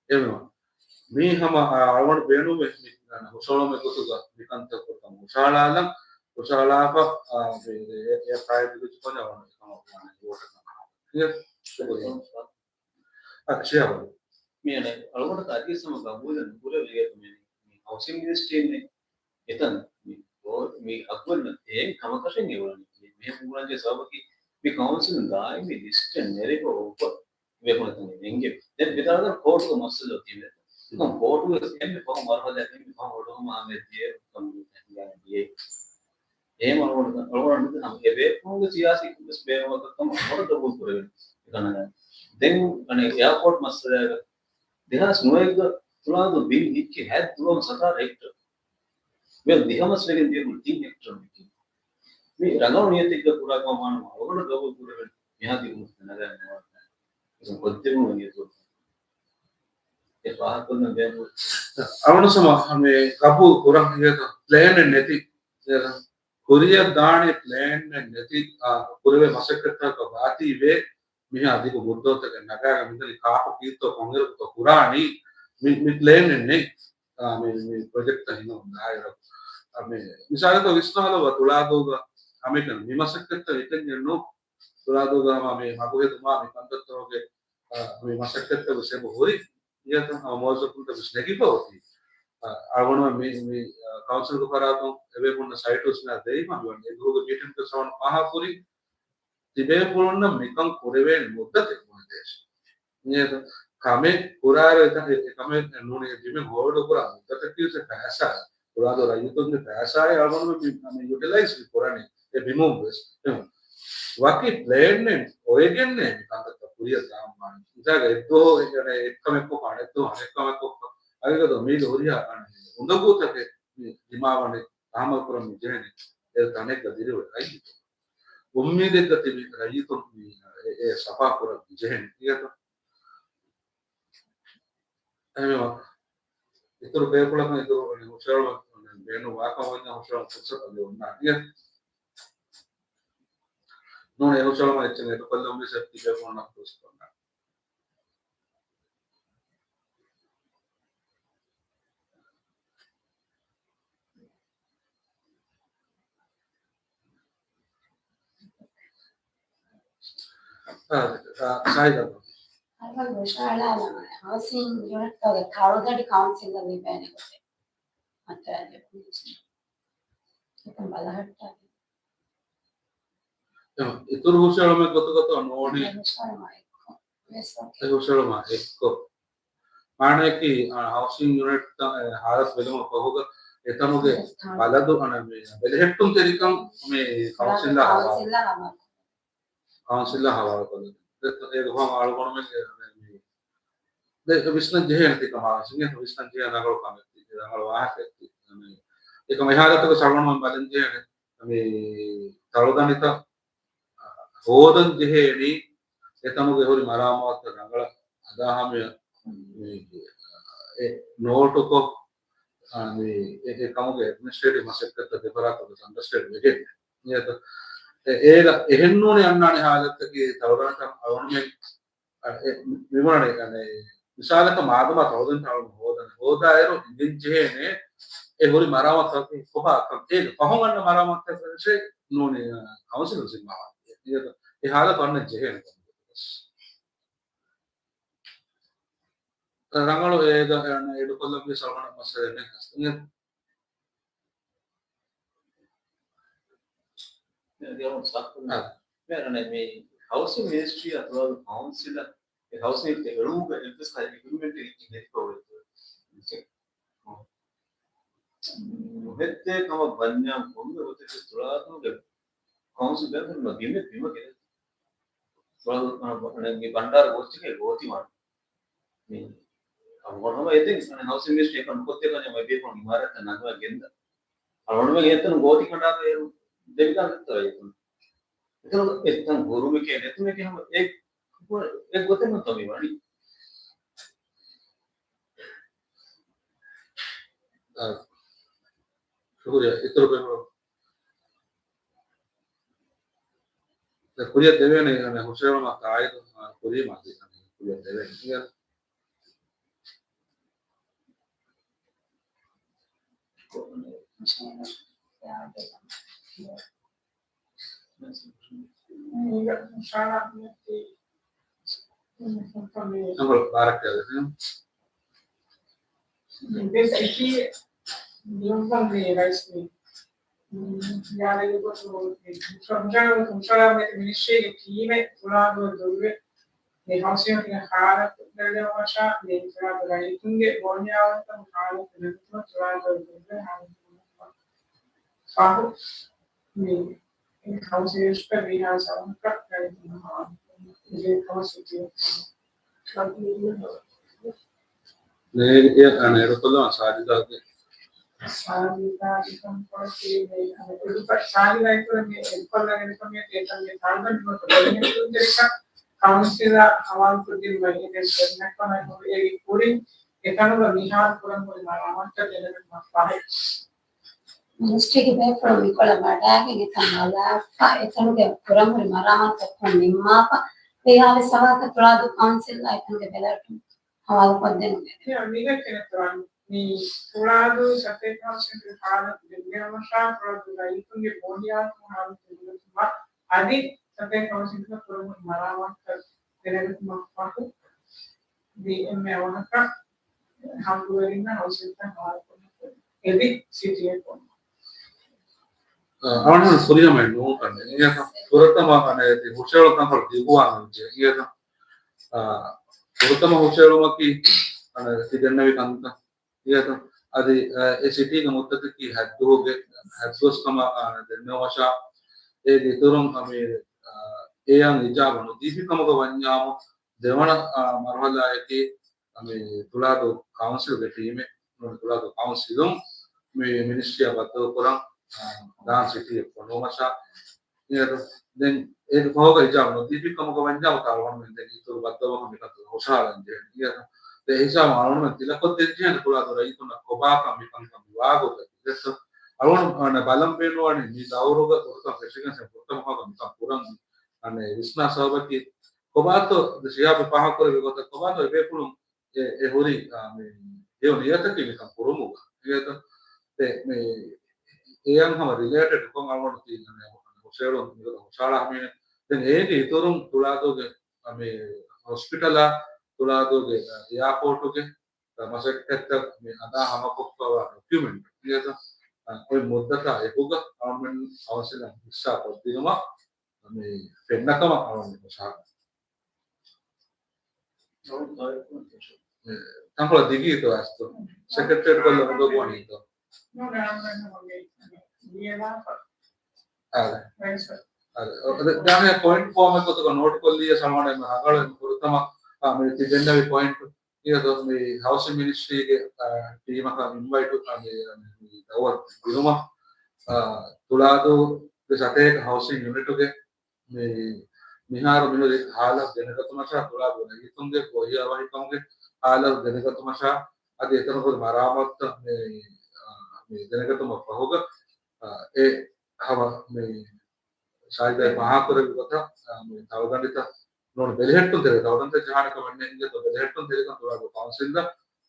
އެހެންވީމަ މީ ހަމަ، އާ، އަޅުގަނޑު ބޭނުންވެ މި، އާ، ހުށަހެޅުމެއް ގޮތުގަ މިކަންތައް ކޮށް ހުށަހަޅާލަން، ހުށަހަޅާފަ، އާ، މި، އެ، އެ، އެ ފައިލް ދިގު ކޮށް އަޅުގަނޑު އެކަމަށް ވާނެ ވޯޓަކަށް. އަ، ޝިޔާ ބަލި. މި އަނެއް އަޅުގަނޑަކަށް އަދިވެސް ހަމަ ގަބޫލެއް ނުކުރެވޭ މި، މި ހައުސިން މިނިސްޓްރީން އެތަން މި، މި ހައްގުވެރިންނަށް އެހެން ކަމަކަށެއް އެވަނީ. މި، މި ހައްގުވެރިންގެ ސަބަބަކީ މި ކައުންސިލުން ދާއިމީ ލިސްޓެއް ނެރެފަ އޮއްވަ ބޭފުޅުން އެތަން އެނގެ. ދެން ވިދާޅުވި ކޯޓުގެ މައްސަލަ ތިބެ. ކޯޓުގެ އެންމެ ފަހު މަރުހަލަ އެންމެ ފަހު އޮޑުވުމާ މެދިޔެ ކަމުގެ ދިޔައީ. އެހެން އަޅުގަނޑު، އަޅުގަނޑު ހަމަ އެ ބޭފުޅުންގެ ސިޔާސީ ކޮންމެސް ބޭނުމަކަށް ހަމަ ވަރަށް ގަބޫލު ކުރެވެން. އެކަން ދެން އަނެއް އެއާޕޯޓް މައްސަލައިގަ ދެހާސް ނުވައެއްގަ ތުޅާދޫ ބިން ހިއްކި ހަތް ދުވަހު ސަތާރަ ހެކްޓަރ. މި ދިހަ މަސް ވެގެން ދިޔަ ތިން ހެކްޓަރ މިކި. މި ރަނގަޅު ނިޔަތެއްގަ ކުރާކަމަށް ވާނަމަ އަޅުގަނޑު ގަބޫލު ކުރެވެން މިހާ ދިގު ނަގާ ނުވާނެ. ކޮށްދެމުން ނިޔަތު އެ ފާހަގަކޮށްލަން ބޭނުން. އަޅުގަނޑު ސަމާ ހަމޭ ގަބޫލު ކުރަން ހިޔަތަ ޕްލޭނެއް ނެތި. ކުރިއަށް ދާނެ ޕްލޭނެއް ނެތި، އާ، ކުރެވޭ މަސައްކަތްތަކަށް ބާތީވެ. މިހާ ދިގު މުއްދަތުތަކެއް ނަގާގެން މިދަނީ ކާކު ކީއްތޯ ކޮންއިރަކުތޯ ކުރާނީ މި، މި ޕްލޭނެއް ނެތް. އާ، މި، މި ޕްރޮޖެކްޓްތައް ހިނގަމުން ދާއިރަކު. އާ، މި މިސާލަކަށް ވިސްނާލައްވާ ތުޅާދޫގަ ހަމައެކަނި މި މަސައްކަތްތައް އެކަންޏެއް ނޫން. ތުޅާދޫގަ ހަމަ މި މަގު ހެދުމާ މި ކަންތައްތަކުގެ، އާ، މި މަސައްކަތްތައް ވެސް އެބަ ހުރި. އިޔަތުން ހަމަ މުވައްޒަފުންތައް ވެސް ނެގިފަ އޮތީ. އަ، އަޅުގަނޑުމެން މި، މި، އަ، ކައުންސިލްގެ ފަރާތުން އެބޭފުޅުންނަށް ސައިޓު ވެސް ދެވިފަ މިވަނީ. އެ ދުވަހުގެ މީޓިންގަ ސަވަން ފާހަގަކުރި ތިބޭފުޅުންނަށް މިކަން ކުރެވޭނެ މުއްދަތެއް ބުނެދޭށޭ. އިނގޭތަ؟ ކަމެއް ކުރާއިރު އެތަ-، އެ، އެ ކަމެއް ނޫނީ އެ ބިމެއް ހޯލްޑް ކުރާ މުއްދަތަކީ ފައިސާ. ކުރާދޫ ރައްޔިތުންގެ ފައިސާއެއް އަޅުގަނޑުމެން މި، މި ޔުޓިލައިޒް ކުރަނީ އެ ބިމުން ވެސް. އެހެން. ވަކި ޕްލޭނެއް އޮވެގެންނޭ މި ކަންތައްތައް ކުރިއަށް ދާން ވާނީ. އިންތާގަ އެއްދުވަހު އެ، އެ، އެއްކަމެއް ކޮށްފަ، އަނެއްދުވަހު އަނެއްކަމެއް ކޮށްފަ. އަގެގަދޯ މީގެ ހުރިހާ އަނެއް އުނދަގޫތަކެއް މި ދިމާވަނީ ތަހައްމަލް ކުރަން މި ޖެހެނީ އެ ތަނެއްގަ ދިރިއުޅޭ ރައްޔިތުން. އުއްމީދެއްގަ ތިބި ރައްޔިތުން މި އެ، އެ ސަފާ ކުރަން މި ޖެހެނީ. އިނގޭތަ؟ އެހެންވީމަ، އިތުރު ބޭފުޅަކުން އިތުރު ހުށަހެޅުމަށް ބޭނުންވާކަމަށް ވަންޏާ ހުށަހެޅުމަށް ފުރުސަތު އަދި އޮންނާނެ. ނޫނީ ހުށަހެޅުމަށް އެއްޗެއް އެދުކޮށްލަންވީ ސެފްޓީ ބޭފުޅުންނަށް ފުރުސަތު އޮންނާނެ. އާ، އާ، ސާހިލް. ހައިވަން ހުށަހަޅާލަން ހައުސިން ޔުނިޓްތަކުގެ ތަޅުދަނޑި ކައުންސިލަށް ލިބޭނެ ގޮތެއް. އަތާ ލިބުނީ. އެކަން ބަލަހައްޓާލި. އެ، އިތުރު ހުށަހެޅުމެއް ގޮތުގަތޯ ނޫނީ. ހުށަހަޅުމާ އެއްކޮށް. އެ ހުށަހެޅުމާ އެއްކޮށް. މާނައަކީ، އަ، ހައުސިން ޔުނިޓްތައް، އެ، ހާލަތު ބެލުމަށް ފަހުގަ އެތަނުގެ ބަލަދު އަނެއް މި ބެލެހެއްޓުންތެރިކަން މި ކައުންސިލްއާ ހަވާލު. ކައުންސިލްއާ ހަވާލު ކޮށްލަން. އެ، އޭގެ ފަހުން އަޅުގަނޑުމެން މި ދެ ވިސްނަން ޖެހޭނެ ތިކަމާ ވިސްނަން ޖެހޭ ރަނގަޅު ކަމެއް ތި، ރަނގަޅު ވާހަކައެއް ތި. އެކަމަ އެހާލަތުގަ އަޅުގަނޑުމެން ބަލަން ޖެހޭނެ މި ތަޅުދަނޑިތައް ހޯދަން ޖެހޭނީ އެތަނުގެ ހުރި މަރާމާތުތައް ރަނގަޅަށް ހަދާ ހަމަޔަށް މި އެ ނޯޓުކޮށް، އާ، މި އެ، އެ ކަމުގެ އެޑްމިނިސްޓްރޭޓިވް މަސައްކަތްތައް ދެފަރާތަށް އަންޑަސްޓޭންޑް ވެގެން. އެ، އެ، އޭގަ އެހެންނޫނީ އަންނާނެ ހާލަތަކީ ތަޅުދަނޑިތައް އަޅުގަނޑުމެން އަ، އެ، މިވަނީ، އަނެ، މިސާލަކަށް މާދަމާ ތަޅުދަނޑި އަޅުގަނޑު ހޯދަން، ހޯދާއިރު އިނގިން ޖެހޭނެ އެ ހުރި މަރާމާތުތަކަކީ ކޮބާ ކަން. އޭގެ ފަހުން އަންނަ މަރާމާތުތަކެއް ނޫނީ، އަ، ކައުންސިލުން ޒިންމާވާނެ. އެ، އެ ހާލަތު އަންނަން ޖެހޭނެ ކަމެއް. ރަނގަޅު އޭގަ، އަނެ، އެޑުކޮށްލަންވީ ސަލްމަން މައްސަލައެއް ނެތް. މި ހައުސިން މިނިސްޓްރީ އަތުވާލު ކައުންސިލަށް އެ ހައުސިން އެޅުމުގަ އެއްވެސް އެގްރިމެންޓެއް ހިނގައްޖެ ނެތި ކޮވެއް ނުހެއްދޭ ކަމަށް ވަންޏާ ކޮންމެ ގޮތެއްވެސް ތުޅާދޫގެ ކައުންސިލް ބޭނުން ބިމެއް ބިމަށް ގެނެސް ތުޅާދޫ މި ބަންޑާރަ ގޯސްޓިގެ ގޯތިވާނެ. މި އަޅުގަނޑުމެން އެތެން ހައުސިން މިނިސްޓްރީ އެކަން ނުކޮށްދޭ ކަންޏާ މައިބޭފުޅުން އިމާރާތްތައް ނަގައިގެންދާ. އަޅުގަނޑުމެން އެތަނުން ގޯތި ކަނޑާލައިރު ދެވިދާނެތޯ އެތަނުން. އެތަނުން އެތަން ހުރުމެކޭ ނެތުމެކޭ ހަމަ އެ، އެ ގޮތެއް ނޫންތޯ މި ވަނީ. އާ، ޝުކުރިއްޔާ. އިތުރު ބޭފުޅުން ކުރިއަށް ދެވޭނެ، އަނެ، ހުށަހެޅުމަށް ތާއީދު، އާ، ކުރީމަ އަދި، އަނެ، ކުރިއަށް ދެވޭނެ. ނަންބަރު ބާރަކަށް ދެން އެކީ ލިޔުއްވަން ވީ ރައީސް މި ޔާދަގެ ގޮތު މި ހުށަ-، ހުށަ-، ހުށަހަޅާ މިނިސްޓްރީގެ ޓީމެއް ތުޅާދޫ ދުއްވެ މި ހައުސިންގ ހާލަތު ބެލެވުމަށާ މި ތުޅާދޫ ރައްޔިތުންގެ ބޯނިޔާވަންތަ ހާލަތު ނެގުމަށް ތުޅާދޫ ދުއްވެ ހާލަތު ފަހު މި ކައުންސިލް މީހާ ސަމަކަށް ގައިދުން ހާލަތު ކަމަށް ސިޓީ. ނޭ އެ އަނެއް އެޑުކޮށްލަވާ ސާޖިދާގެ. ސާޖިދާގެ ކަންކޮޅަކީ މި އަނެއް އެޑުކޮށް ސާޖިދާ އިތުރަށް މި އެޑުކޮށްލަން އެޑުކޮށް މި އެކަން މި ތާލުބަން ނުވަތަ ބޮލިމެންޓުން ދެރަކަށް ކައުންސިލަށް ހަވާލުކޮށްދިނުމަށް އެދެން ފެންނަކަމަށް އެ ކުރިން އެތަނުގަ މިހާރު ކުރަން ހުރި މަރާމާތުތައް ދެނެގަތުމަށް ފަހު. މިނިސްޓްރީގެ ބޭފުޅުން މިކޮޅަށް ވަޑައިގެން އެތަން ބަލާފަ، އެތަނުގެ ކުރަން ހުރި މަރާމާތުތައް ކޮން ނިންމާފަ، އެއާވެސް ހަވާލުކޮށް ތުޅާދޫ ކައުންސިލްއާ އެތަނުގެ ބެލެޓުން ހަވާލުކޮށްދޭން. މިގެ ކެނެތުރަން މި ތުޅާދޫ ސަތޭކަ ހައުސިންގ ހާލަތު ދެންނެވުމަށާ، ތުޅާދޫ ރައްޔިތުންގެ ބޯނިޔާކު ހާލަތު ދެނެގަތުމަށް އަދި ސަތޭކަ ހައުސިންގ ކުރަން ހުރި މަރާމާތުތައް ދެނެގަތުމަށް ފަހު، ދީ އެންމެ އަވަހަކަށް ހައްގުވެރިންނަށް ހައުސިންތައް ހަވާލުކޮށް އެދި ސިޓީއެއް ކޮށް. އަވަނަ ފުރިހަމައެއް ނޫން ކަން އިނގޭތަ؟ ފުރަތަމަ އަނެއް ތި ހުށައެޅުން ތަންކޮޅު ދިގުވާން އިނގޭތަ؟ އާ، ފުރަތަމަ ހުށައެޅުމަކީ އަނެއް ތި ދެންނެވި ކަންތައް އިނގޭތަ؟ އަދި އެ ސިޓީގެ މުއްދަތަކީ ހައްދުވެސް ކަމަށް ދެންނެވުމަށާ، އޭގެ އިތުރުން އަމި އެޔަން އިޖާބަ ނުދީފި ކަމުގަ ވަންޏާމު ދެވަނަ މަރުހަލާއަކީ މި ތުޅާދޫ ކައުންސިލްގެ ޓީމެއް، ނޫނީ ތުޅާދޫ ކައުންސިލުން މި މިނިސްޓްރީއާ ބައްދަލުކުރަން ދާން ސިޓީއެއް ފޮނުވުމަށާ، އިނގޭތަ؟ ދެން އޭގެ ފަހުގަ އިޖާބަ ނުދީފި ކަމުގަ ވަންޏާ އަޅުގަނޑުމެން ދެން އިތުރު ބައްދަލުވުމަށް މިކަންތައް ހުށަހަޅަން ޖެހޭނެ. އިނގޭތަ؟ ދެން އެހިސާބުން އަޅުގަނޑުމެން ތިލަކޮށްދޭން ޖެހޭނެ ތުޅާދޫ ރައްޔިތުންނަށް ކޮބާކަން މިކަންކަން މި ވާގޮތަކީ. އިނގޭތަ؟ އަޅުގަނޑު ބަލަން ބޭނުންވަނީ މި ދައުރުގަ ފުރަތަމަ ފެށިގެން ފުރަތަމަ ކަމަކަށް މިކަން ކުރަން އަނެއް ވިސްނާ ސަބަބަކީ ކޮބާތޯ ޝިހާބް ފާހަގަކުރެއްވި ގޮތަށް ކޮބާތޯ އެބޭފުޅުން އެ، އެ ހުރި، އާ، މި ހެޔޮ ނިޔަތަކީ މިކަން ކުރުމުގަ. އިނގޭތަ؟ އެ، މި، އެޔަން ހަމަ ރިލޭޓެޑް ކޮން އަޅުގަނޑު ތީ، އަނެއް، ހުށައެޅުން ހުށަހަޅާ ހަމީނެއް. ދެން އޭގެ އިތުރުން ތުޅާދޫގެ، އާ، މި ހޮސްޕިޓަލާ، ތުޅާދޫގެ، އާ، އެއާޕޯޓުގެ، އާ، މަސައްކަތްތައް މި އަދާ ހަމަކޮށްފައިވާ ޑޮކިއުމެންޓް. އިނގޭތަ؟ އާ، އޮތް މުއްދަތާ އެކުގަ އަޅުގަނޑުމެން ކައުންސިލަށް ހިއްސާ ކޮށްދިނުމަށް މި ފެންނަ ކަމަށް އަޅުގަނޑު ހުށަހަޅަން. ތަންކޮޅަށް ދިގީތޯ އަސްތު؟ ސެކްރެޓޭރިއޭޓް ކޮށްލަ އުނދަގޫވަނީތޯ؟ އާދެ. އާދެ. ދެން ދާނެ ޕޮއިންޓް ފޯމެއް ގޮތުގަ ނޯޓް ކޮށްލީ ސަމާނަ އެންމެ ރަނގަޅު އެންމެ ފުރަތަމަ، އާ، މި ތި ދެންނެވި ޕޮއިންޓް. އިނގޭތޯ މި ހައުސިން މިނިސްޓްރީގެ، އާ، ޓީމަކަށް އިންވައިޓު، އާ، މި، މި ދައުވަތު ދިނުމަށް، އާ، ތުޅާދޫގެ ސަތޭކަ ހައުސިން ޔުނިޓުގެ މި، މިހާރު މިހުރި ހާލަތު ދެނެގަތުމަށާ، ތުޅާދޫ ރައްޔިތުންގެ ގޮވަހިވާ ވަހިކަމުގެ ހާލަތު ދެނެގަތުމަށާ، އަދި އެތަނަށް ހުރި މަރާމާތުތައް މި، އާ، މި ދެނެގަތުމަށް ފަހުގަ، އާ، އެ ހަމަ މި ސާޖިދާ ފާހަގަކުރެއްވި ގޮތަށް، އާ، މި ތަޅުގަނޑިތައް ނޫން ބެލެހެއްޓުންތެރި، ތަޅުގަނޑިތައް ޖަހާނެ ކަމެއް ނެތް އިނގޭތޯ ބެލެހެއްޓުންތެރިކަން ތުޅާދޫ ކައުންސިލްގަ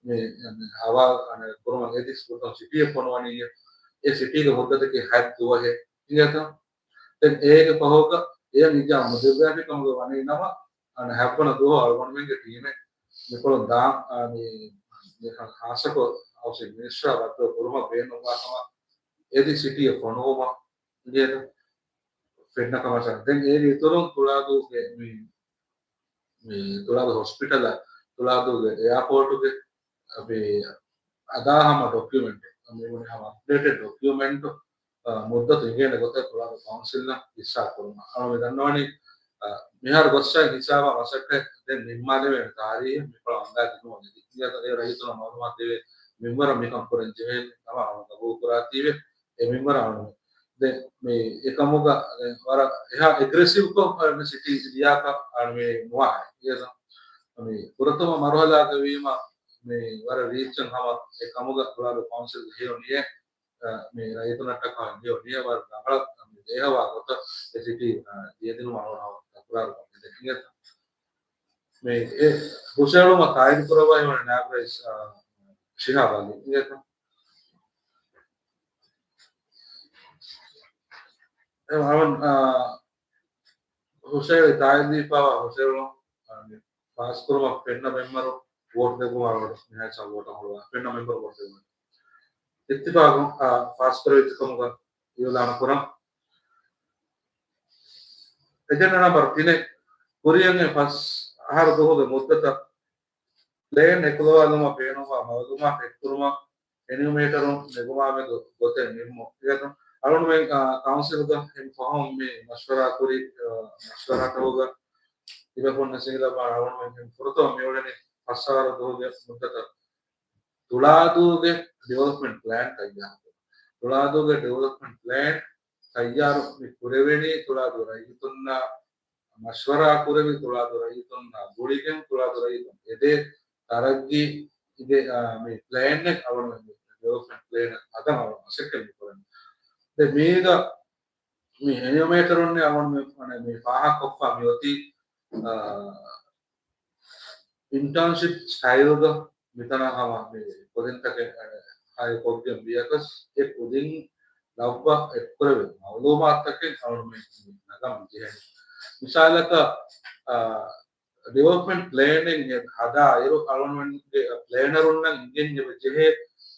މި، މި ހަވާލު ކުރުމަށް އެދި ފުރަތަމަ ސިޓީއެއް ފޮނުވަނީ. އެ ސިޓީގެ މުއްދަތަކީ ހަތް ދުވަހެއް އިނގޭތޯ. ދެން އޭގެ ފަހުގަ އެޔަށް އިޖާ މުދައްވާފި ކަމުގަ ވަނީ ނަމަ، އަން ހަތްވަނަ ދުވަހު އަޅުގަނޑުމެންގެ ޓީމެއް މިކޮޅުން ދާން، އަ، މި، މި ހާއްސަކޮށް ހައުސިން މިނިސްޓަރ ބައްދަލު ކުރުމަށް ބޭނުންވާ ކަމަށް އެދި ސިޓީއެއް ފޮނުވުމަށް އިނގޭތަ؟ ފެންނަ ކަމަށާ. ދެން އޭގެ އިތުރުން ތުޅާދޫގެ މި، މި ތުޅާދޫ ހޮސްޕިޓަލަށް، ތުޅާދޫގެ އެއާޕޯޓުގެ މި އަދާ ހަމަ ޑޮކިއުމެންޓް، މި ހަމަ އަޕްޑޭޓެޑް ޑޮކިއުމެންޓް، އަ، މުއްދަތު އިނގޭނެ ގޮތަށް ތުޅާދޫ ކައުންސިލްއަށް ހިއްސާ ކުރުމަށް. އަޅުގަނޑު ދަންނަވަނީ، އަ، މިހާރު ގޮއްސަ ހިސާބާ މަސައްކަތް ދެން ނިންމާލެވޭނެ ތާރީހެއް މިކޮޅަށް އަންގާ ދިނުމަށް އެދި. އެ ރައްޔިތުންނަށް މައުލޫމާތު ދެވޭ މިންވަރަށް މިކަން ކުރަން ޖެހޭނެ ނަމަ އަޅުގަނޑު ގަބޫލު ކުރާތީވެ އެ މިންވަރަށް އަޅުގަނޑު ދެން މި އެކަމުގަ ވަރަށް އެހާ އެގްރެސިވްކޮށް މި ސިޓީ ލިޔާކަށް އަޅުގަނޑު މި ނުވާހެ. އިނގޭތަ؟ މި ފުރަތަމަ މަރުހަލާގަ ވީމަ މި ވަރަށް ރީއްޗަށް ހަމަ އެ ކަމުގަ ކުޅާދޫ ކައުންސިލްގެ ހެޔޮ ނިޔަތް، އަ، މި ރައްޔިތުންނަށްޓަކާ ހެޔޮ ނިޔަތް ވަރަށް ރަނގަޅަށް މި ދޭހަވާ ގޮތަށް އެ ސިޓީ، އަ، ދިޔަދިނުމަށް އަޅުގަނޑު ތަކުރާރުކޮށް އިނގޭތަ؟ މި އެ ހުށައެޅުމަށް ތާއީދު ކުރައްވައި ވަނީ ނާއިބު ރައީސް، އަ، ޝިހާބު އަލީ އިނގޭތަ؟ އެ، އަވަން، އާ، ހުށައެޅި ތާއީދުވެފައިވާ ހުށައެޅުން، އާ، މި ފާސްކުރުމަށް ފެންނަ މެމްބަރު ވޯޓް ދެއްވުމަށް އަޅުގަނޑު ނިހާއަށް ވޯޓަށް ހުޅުވާ ފެންނަ މެމްބަރު ވޯޓް ދެއްވުމަށް އިއްތިފާގުން، އާ، ފާސްކުރެވިއްޖެ ކަމުގަ އިއުލާނު ކުރަން. އެޖެންޑާ ނަމްބަރު ތިނެއް ކުރިއަށް އެ ފަސް އަހަރު ދުވަހުގެ މުއްދަތަށް ޕްލޭން އެކުލަވާލުމަށް ބޭނުންވާ މައުލޫމާތު އެއްކުރުމަށް އެނިއުމޭޓަރުން ނެގުމާމެދު ގޮތެއް ނިންމުން. އިނގޭތަ؟ އަޅުގަނޑުމެން، އާ، ކައުންސިލްގަ އެން ފަހުން މި މަޝްވަރާ ކުރި، އާ، މަޝްވަރާތަކުގަ ތިބޭފުޅުން ނަސީހަތް ލައްވާނެ އަޅުގަނޑުމެން ފުރަތަމަ މިއުޅެނީ ފަސް އަހަރު ދުވަހުގެ މުއްދަތަށް ތުޅާދޫގެ ޑިވެލޮޕްމަންޓް ޕްލޭން ތައްޔާރު ކުރުން. ތުޅާދޫގެ ޑިވެލޮޕްމަންޓް ޕްލޭން ތައްޔާރު މި ކުރެވެނީ ތުޅާދޫ ރައްޔިތުންނާ މަޝްވަރާ ކުރެވި، ތުޅާދޫ ރައްޔިތުންނާ ގުޅިގެން، ތުޅާދޫ ރައްޔިތުން އެދޭ ތަރައްގީގެ، އާ، މި ޕްލޭނެއް އަޅުގަނޑު މި ޑިވެލޮޕްމަންޓް ޕްލޭނެއް ހަދަން އަޅުގަނޑު މަސައްކަތް މި ކުރަނީ. ދެން މީގަ މި އެނިއުމޭޓަރުންނެއް އަޅުގަނޑު މި، މި ފާހަގަކޮށްފަ މި އޮތީ، އާ، އިންޓާންޝިޕް ސްޓައިލްގަ މިތަނަށް ހަމަ މި ކުދިންތަކެއް ހައި ކޮށްގެން ވިޔަކަސް އެ ކުދިން ލައްވާ އެއްކުރެވޭ މައުލޫމާތުތަކެއް އަޅުގަނޑު މި ނަގަން ޖެހޭނެ. މިސާލަކަށް، އާ، ޑިވެލޮޕްމަންޓް ޕްލޭނެއް ހަދާ އިރު އަޅުގަނޑުމެންގެ ޕްލޭނަރުންނަށް އިނގެން ޖެހޭ،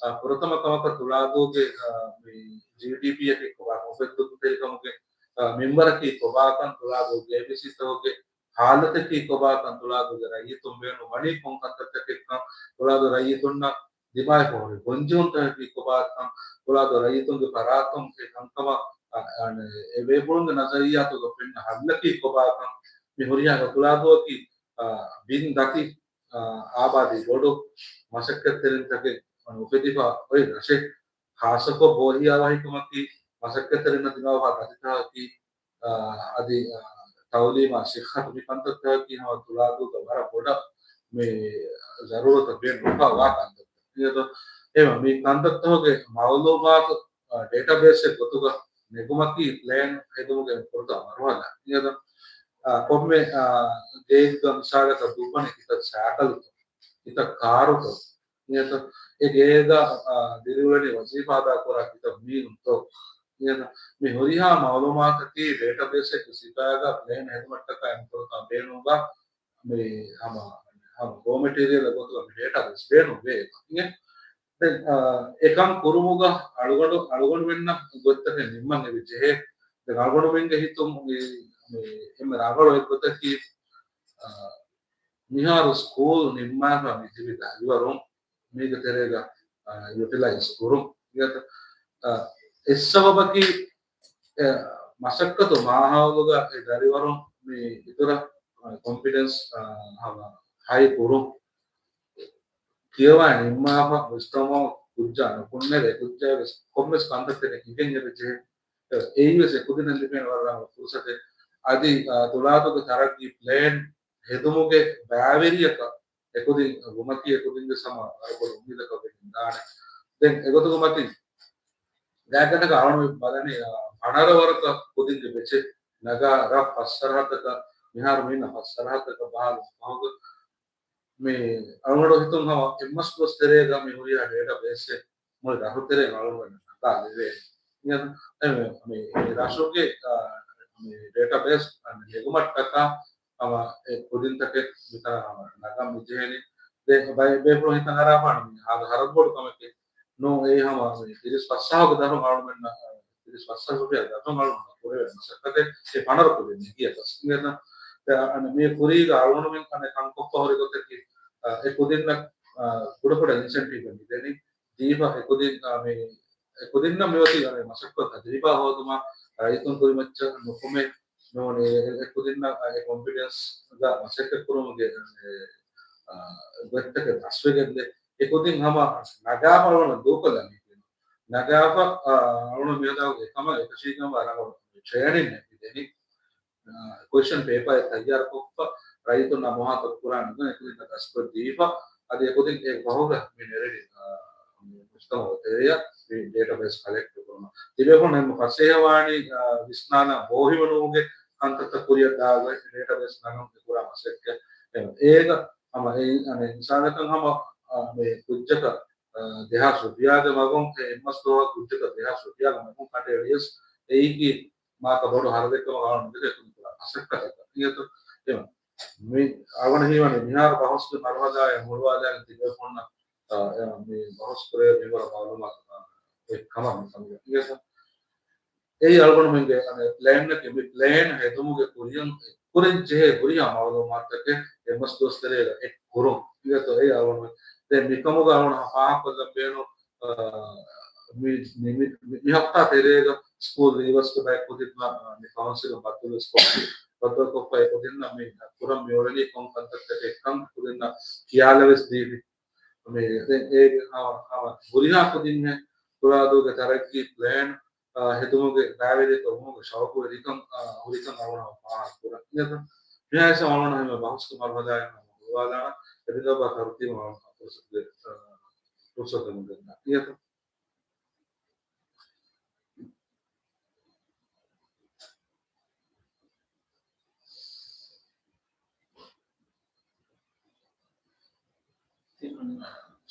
އާ، ފުރަތަމަ ކަމަކަށް ތުޅާދޫގެ، އާ، މި ޖީޑީޕީއަކީ ކޮބާކަން، އުފެއްދުންތެރިކަމުގެ، އާ، މިންވަރަކީ ކޮބާކަން، ތުޅާދޫގެ އޭބީސީތަކުގެ ހާލަތަކީ ކޮބާކަން، ތުޅާދޫގެ ރައްޔިތުން ބޭނުން ވަނީ ކޮން ކަންތައްތަކެއްކަން، ތުޅާދޫ ރައްޔިތުންނަށް ދިމާވެފަ ހުރި ގޮންޖެހުންތަކަކީ ކޮބާކަން، ތުޅާދޫ ރައްޔިތުންގެ ފަރާތުން އެ ކަންކަމަށް، އަ، އަ، އެ ބޭފުޅުންގެ ނަޒަރިއްޔާތުގަ ފެންނަ ހައްލަކީ ކޮބާކަން، މި ހުރިހާ ތުޅާދޫއަކީ، އަ، ބިން ދަތި، އަ، އާބާދީ ބޮޑު މަސައްކަތްތެރިންތަކެއް އުފެދިފަ އޮތް ރަށެއް. ޚާއްޞަކޮށް ބޯހިޔާވަހިކަމަކީ މަސައްކަތްތެރިންނަށް ދިމާވާ ދަތިތަކަކީ، އާ، އަދި، އާ، ތައުލީމާ ސިއްހަތު މި ކަންތައްތަކަކީ ހަމަ ތުޅާދޫގަ ވަރަށް ބޮޑަށް މި ޒަރޫރަތަށް ބޭނުންވާ ކަންތައްތައް. އެހެން މި ކަންތައްތަކުގެ މައުލޫމާތު، އާ، ޑޭޓާބޭސްއެއް ގޮތުގަ ނެގުމަކީ ޕްލޭން ހެދުމުގެ ފުރަތަމަ މަރުހަލާ. އާ، ކޮންމެ، އާ، ގެއެއްގަ މިސާލަކަށް ދުއްވަނީ ކިތައް ސައިކަލްތޯ، ކިތައް ކާރުތޯ، އެ ގޭގަ، އާ، ދިރިއުޅެނީ ވަޒީފާ އަދާކުރާ ކިތައް މީހުންތޯ، މި ހުރިހާ މައުލޫމާތަކީ ޑޭޓާބޭސްއެއްގެ ސިފައިގަ ޕްލޭން ހެދުމަށްޓަކާ އެންކުރުތާ ބޭނުންވާ މި ހަމަ، ހަމަ ރޯ މެޓީރިއަލް ގޮތުގަ މި ޑޭޓާބޭސް ބޭނުންވޭ. ދެން، އާ، އެކަން ކުރުމުގަ އަޅުގަނޑު، އަޅުގަނޑުމެންނަށް ގޮތްތަކެއް ނިންމަން އެބަ ޖެހޭ. ދެން އަޅުގަނޑުމެންގެ ހިތުން މި، މި އެންމެ ރަނގަޅު އެއްގޮތަކީ، އާ، މިހާރު ސްކޫލް ނިންމާފަ މި ތިބި ދަރިވަރުން މީގެ ތެރޭގަ، އާ، ޔުޓިލައިޒް ކުރުން. އާ، އެއްސަބަބަކީ، އެ، މަސައްކަތު މާހައުލުގަ އެ ދަރިވަރުން މި އިތުރަށް، އާ، ކޮންފިޑެންސް، އާ، ހަމަ ހައި ކުރުން. ކިޔަވާ ނިންމާފަ ވިސްނަމުން ކުއްޖާ ނުކުންނެވެ. ކުއްޖާ ވެސް ކޮންމެސް ކަންތައްތަކެއް އިނގެން އެބަ ޖެހޭ. އެއީ ވެސް އެކުދިންނަށް ލިބޭނެ ވަރަށް ރަނގަޅު ފުރުސަތެއް. އަދި، އާ، ތުޅާދޫގެ ތަރައްގީ ޕްލޭން ހެދުމުގެ ބައިވެރިޔަކަށް އެކުދިން ވުމަކީ އެކުދިންގެ ހަމަ ވަރަށް ބޮޑު އުއްމީދަކަށް ވެގެން ދާނެ. ދެން އެގޮތުގެ މަތިން ގާތްގަނޑަކަށް އަޅުގަނޑު ބަލަނީ، އާ، ފަނަރަ ވަރަކަށް ކުދިންގެ ބެޗެއް ނަގާ ރަށް ފަސް ސަރަހައްދަކަށް މިހާރު މި އިންނަ ފަސް ސަރަހައްދަކަށް ބަހާލުން ފަހުގަ މި އަޅުގަނޑު ހިތުން ހަމަ އެއްމަސް ދުވަސް ތެރޭގަ މި ހުރިހާ ޑޭޓާ ބޭސްއެއް މުޅި ރަށު ތެރޭ އަޅުގަނޑު ނަގާލެވޭ. މި، މި، މި ރަށުގެ، އާ، މި ޑޭޓާ ބޭސް ނެގުމަށްޓަކާ ހަމަ އެ ކުދިންތަކެއް މިތަނަށް ހަމަ ނަގަން މި ޖެހޭނީ. ދެ ބޭ-، ބޭފުޅުން ހިތަށް އަރާފާނު މި ހާދަ ހަރަދު ބޮޑު ކަމެކޭ. ނޫން އެއީ ހަމަ މި ތިރީސް ފަސް ސާހުގެ ދަށުން އަޅުމެންނަށް، ތިރީސް ފަސް ސާހުގެ ދަށުން އަޅުމެން ކުރެވޭ މަސައްކަތެއް އެ ފަނަރަ ކުދިން ނެގިޔަކަސް. އިނގޭތަ؟ ދެ އަ-، އަނެ މި ކުރީގަ އަޅުގަނޑުމެން އަނެއް ކަންކޮށްފަ ހުރި ގޮތަކީ، އަ، އެ ކުދިންނަށް، އަ، ކުޑަކުޑަ އިންސެންޓިވް މި ދެނީ. ދީފަ އެ ކުދިން، އަ، މި އެ ކުދިންނަށް މިއޮތީ އަނެއް މަސައްކަތް ތަޖުރިބާ ހޯދުމަށް ރައްޔިތުން ކުރިމައްޗަށް ނުކުމެ ނޫނީ އެ ކުދިންނަށް އެ ކޮންފިޑެންސްގަ މަސައްކަތް ކުރުމުގެ، އެ، އާ، ގޮތްތަކެއް ދަސްވެގެންދޭ. އެ ކުދިން ހަމަ ނަގާފަ އަޅުގަނޑު ދޫކޮށްލަނީ. ނަގާފަ، އާ، އަޅުގަނޑު މިއަދާ އެކަމަށް އެކަށީގެންވާ ރަނގަޅު ޓްރޭނިން އެއް މި ދެނީ. އާ، ކޮއިޝަން ޕޭޕާއެއް ތައްޔާރުކޮށްފަ ރައްޔިތުންނާ މޮހާތަކު ކުރާނެ ނުކުމެ އެކުދިންނަށް ދަސްކޮށްދީފަ އަދި އެކުދިން އެ ފަހުގަ މި ނެރެނީ، އާ، މި މުޖްތަމަޢު ތެރެއަށް މި ޑޭޓާބޭސް ކަލެކްޓް ކުރުމަށް. ތިބޭފުޅުން އެންމެ ފަސޭހަވާނީ، އާ، ވިސްނާލާ ބޯހިވަނުމުގެ ކަންތައްތައް ކުރިއަށް ދާގޮތް ޑޭޓާބޭސް ނަގަން ކުރާ މަސައްކަތް. އެ-، އޭގަ ހަމަ އެ-، އަނެއް މިސާލަކަށް ހަމަ، އާ، މި ކުއްޖަކަށް، އާ، ދެހާސް ރުފިޔާގެ މަގުން އެ އެއްމަސް ދުވަހަށް ކުއްޖަކަށް ދެހާސް ރުފިޔާގެ މަގުން ކަނޑައެޅިޔަސް އެއީކީ މާކަ ބޮޑު ހަރަދެއްކަމަށް އަޅުގަނޑު މި ދެކެ ކުރި ކުރާ މަސައްކަތަކަށް. އިނގޭތޯ؟ އެ-، މި އަޅުގަނޑަށް ހީވަނީ މިހާރު ބަހުސްގެ މަރުހަލާއެއް ހުޅުވާލާގެން ތިބޭފުޅުންނަށް، އާ، އެ، މި ބަހުސް ކުރެވޭ މިންވަރަށް މައުލޫމާތު، އާ، އެއް ކަމަށް މި ކަމުގެ. އިނގޭތޯ؟ އެއީ އަޅުގަނޑުމެންގެ، އަނެއް، ޕްލޭންއަކީ މި ޕްލޭން ހެދުމުގެ ކުރިއަށް ކުރިން ޖެހޭ ހުރިހާ މައުލޫމާތުތަކެއް އެއްމަސް ދުވަސް ތެރޭގަ އެއް ކުރުން. އިނގޭތޯ؟ އެއީ އަޅުގަނޑު ދެން މިކަމުގަ އަޅުގަނޑު ފާހަގަކޮށްލަން ބޭނުން، އާ، މި، މި، މި، މި، މި ހަފްތާ ތެރޭގަ ސްކޫލް ލީވަރސްގެ ބައެއް ކުދިންނަށް، އާ، މި ކައުންސިލުން ބައްދަލުވެސް ކޮށްފި. ބައްދަލުކޮށްފަ އެ ކުދިންނަށް މި ކުރަން މިއުޅެނީ ކޮން ކަންތައްތަކެއްކަން ކުދިންނަށް ކިޔާލަވެސް ދީފި. މި ދެން އޭގެ ހަމަ، ހަމަ ހުރިހާ ކުދިންހެން ތުޅާދޫގެ ތަރައްގީ ޕްލޭން، އާ، ހެދުމުގެ ބައިވެރިތައް ވުމުގެ ޝައުޤުވެރިކަން، އާ، ހުރިކަން އަޅުގަނޑު ފާހަގަކުރަން. އިނގޭތަ؟ މިހާ އަޅުގަނޑު ހަމަ ބަހުސްގެ މަރުހަލާއެއް ހަމަ ހުޅުވާލާނަން. އެދިގަބާ ތަރުތީބު އަޅުގަނޑު ފުރުސަތުގެ، އާ، ފުރުސަތު ދެން ގަންނަން. އިނގޭތަ؟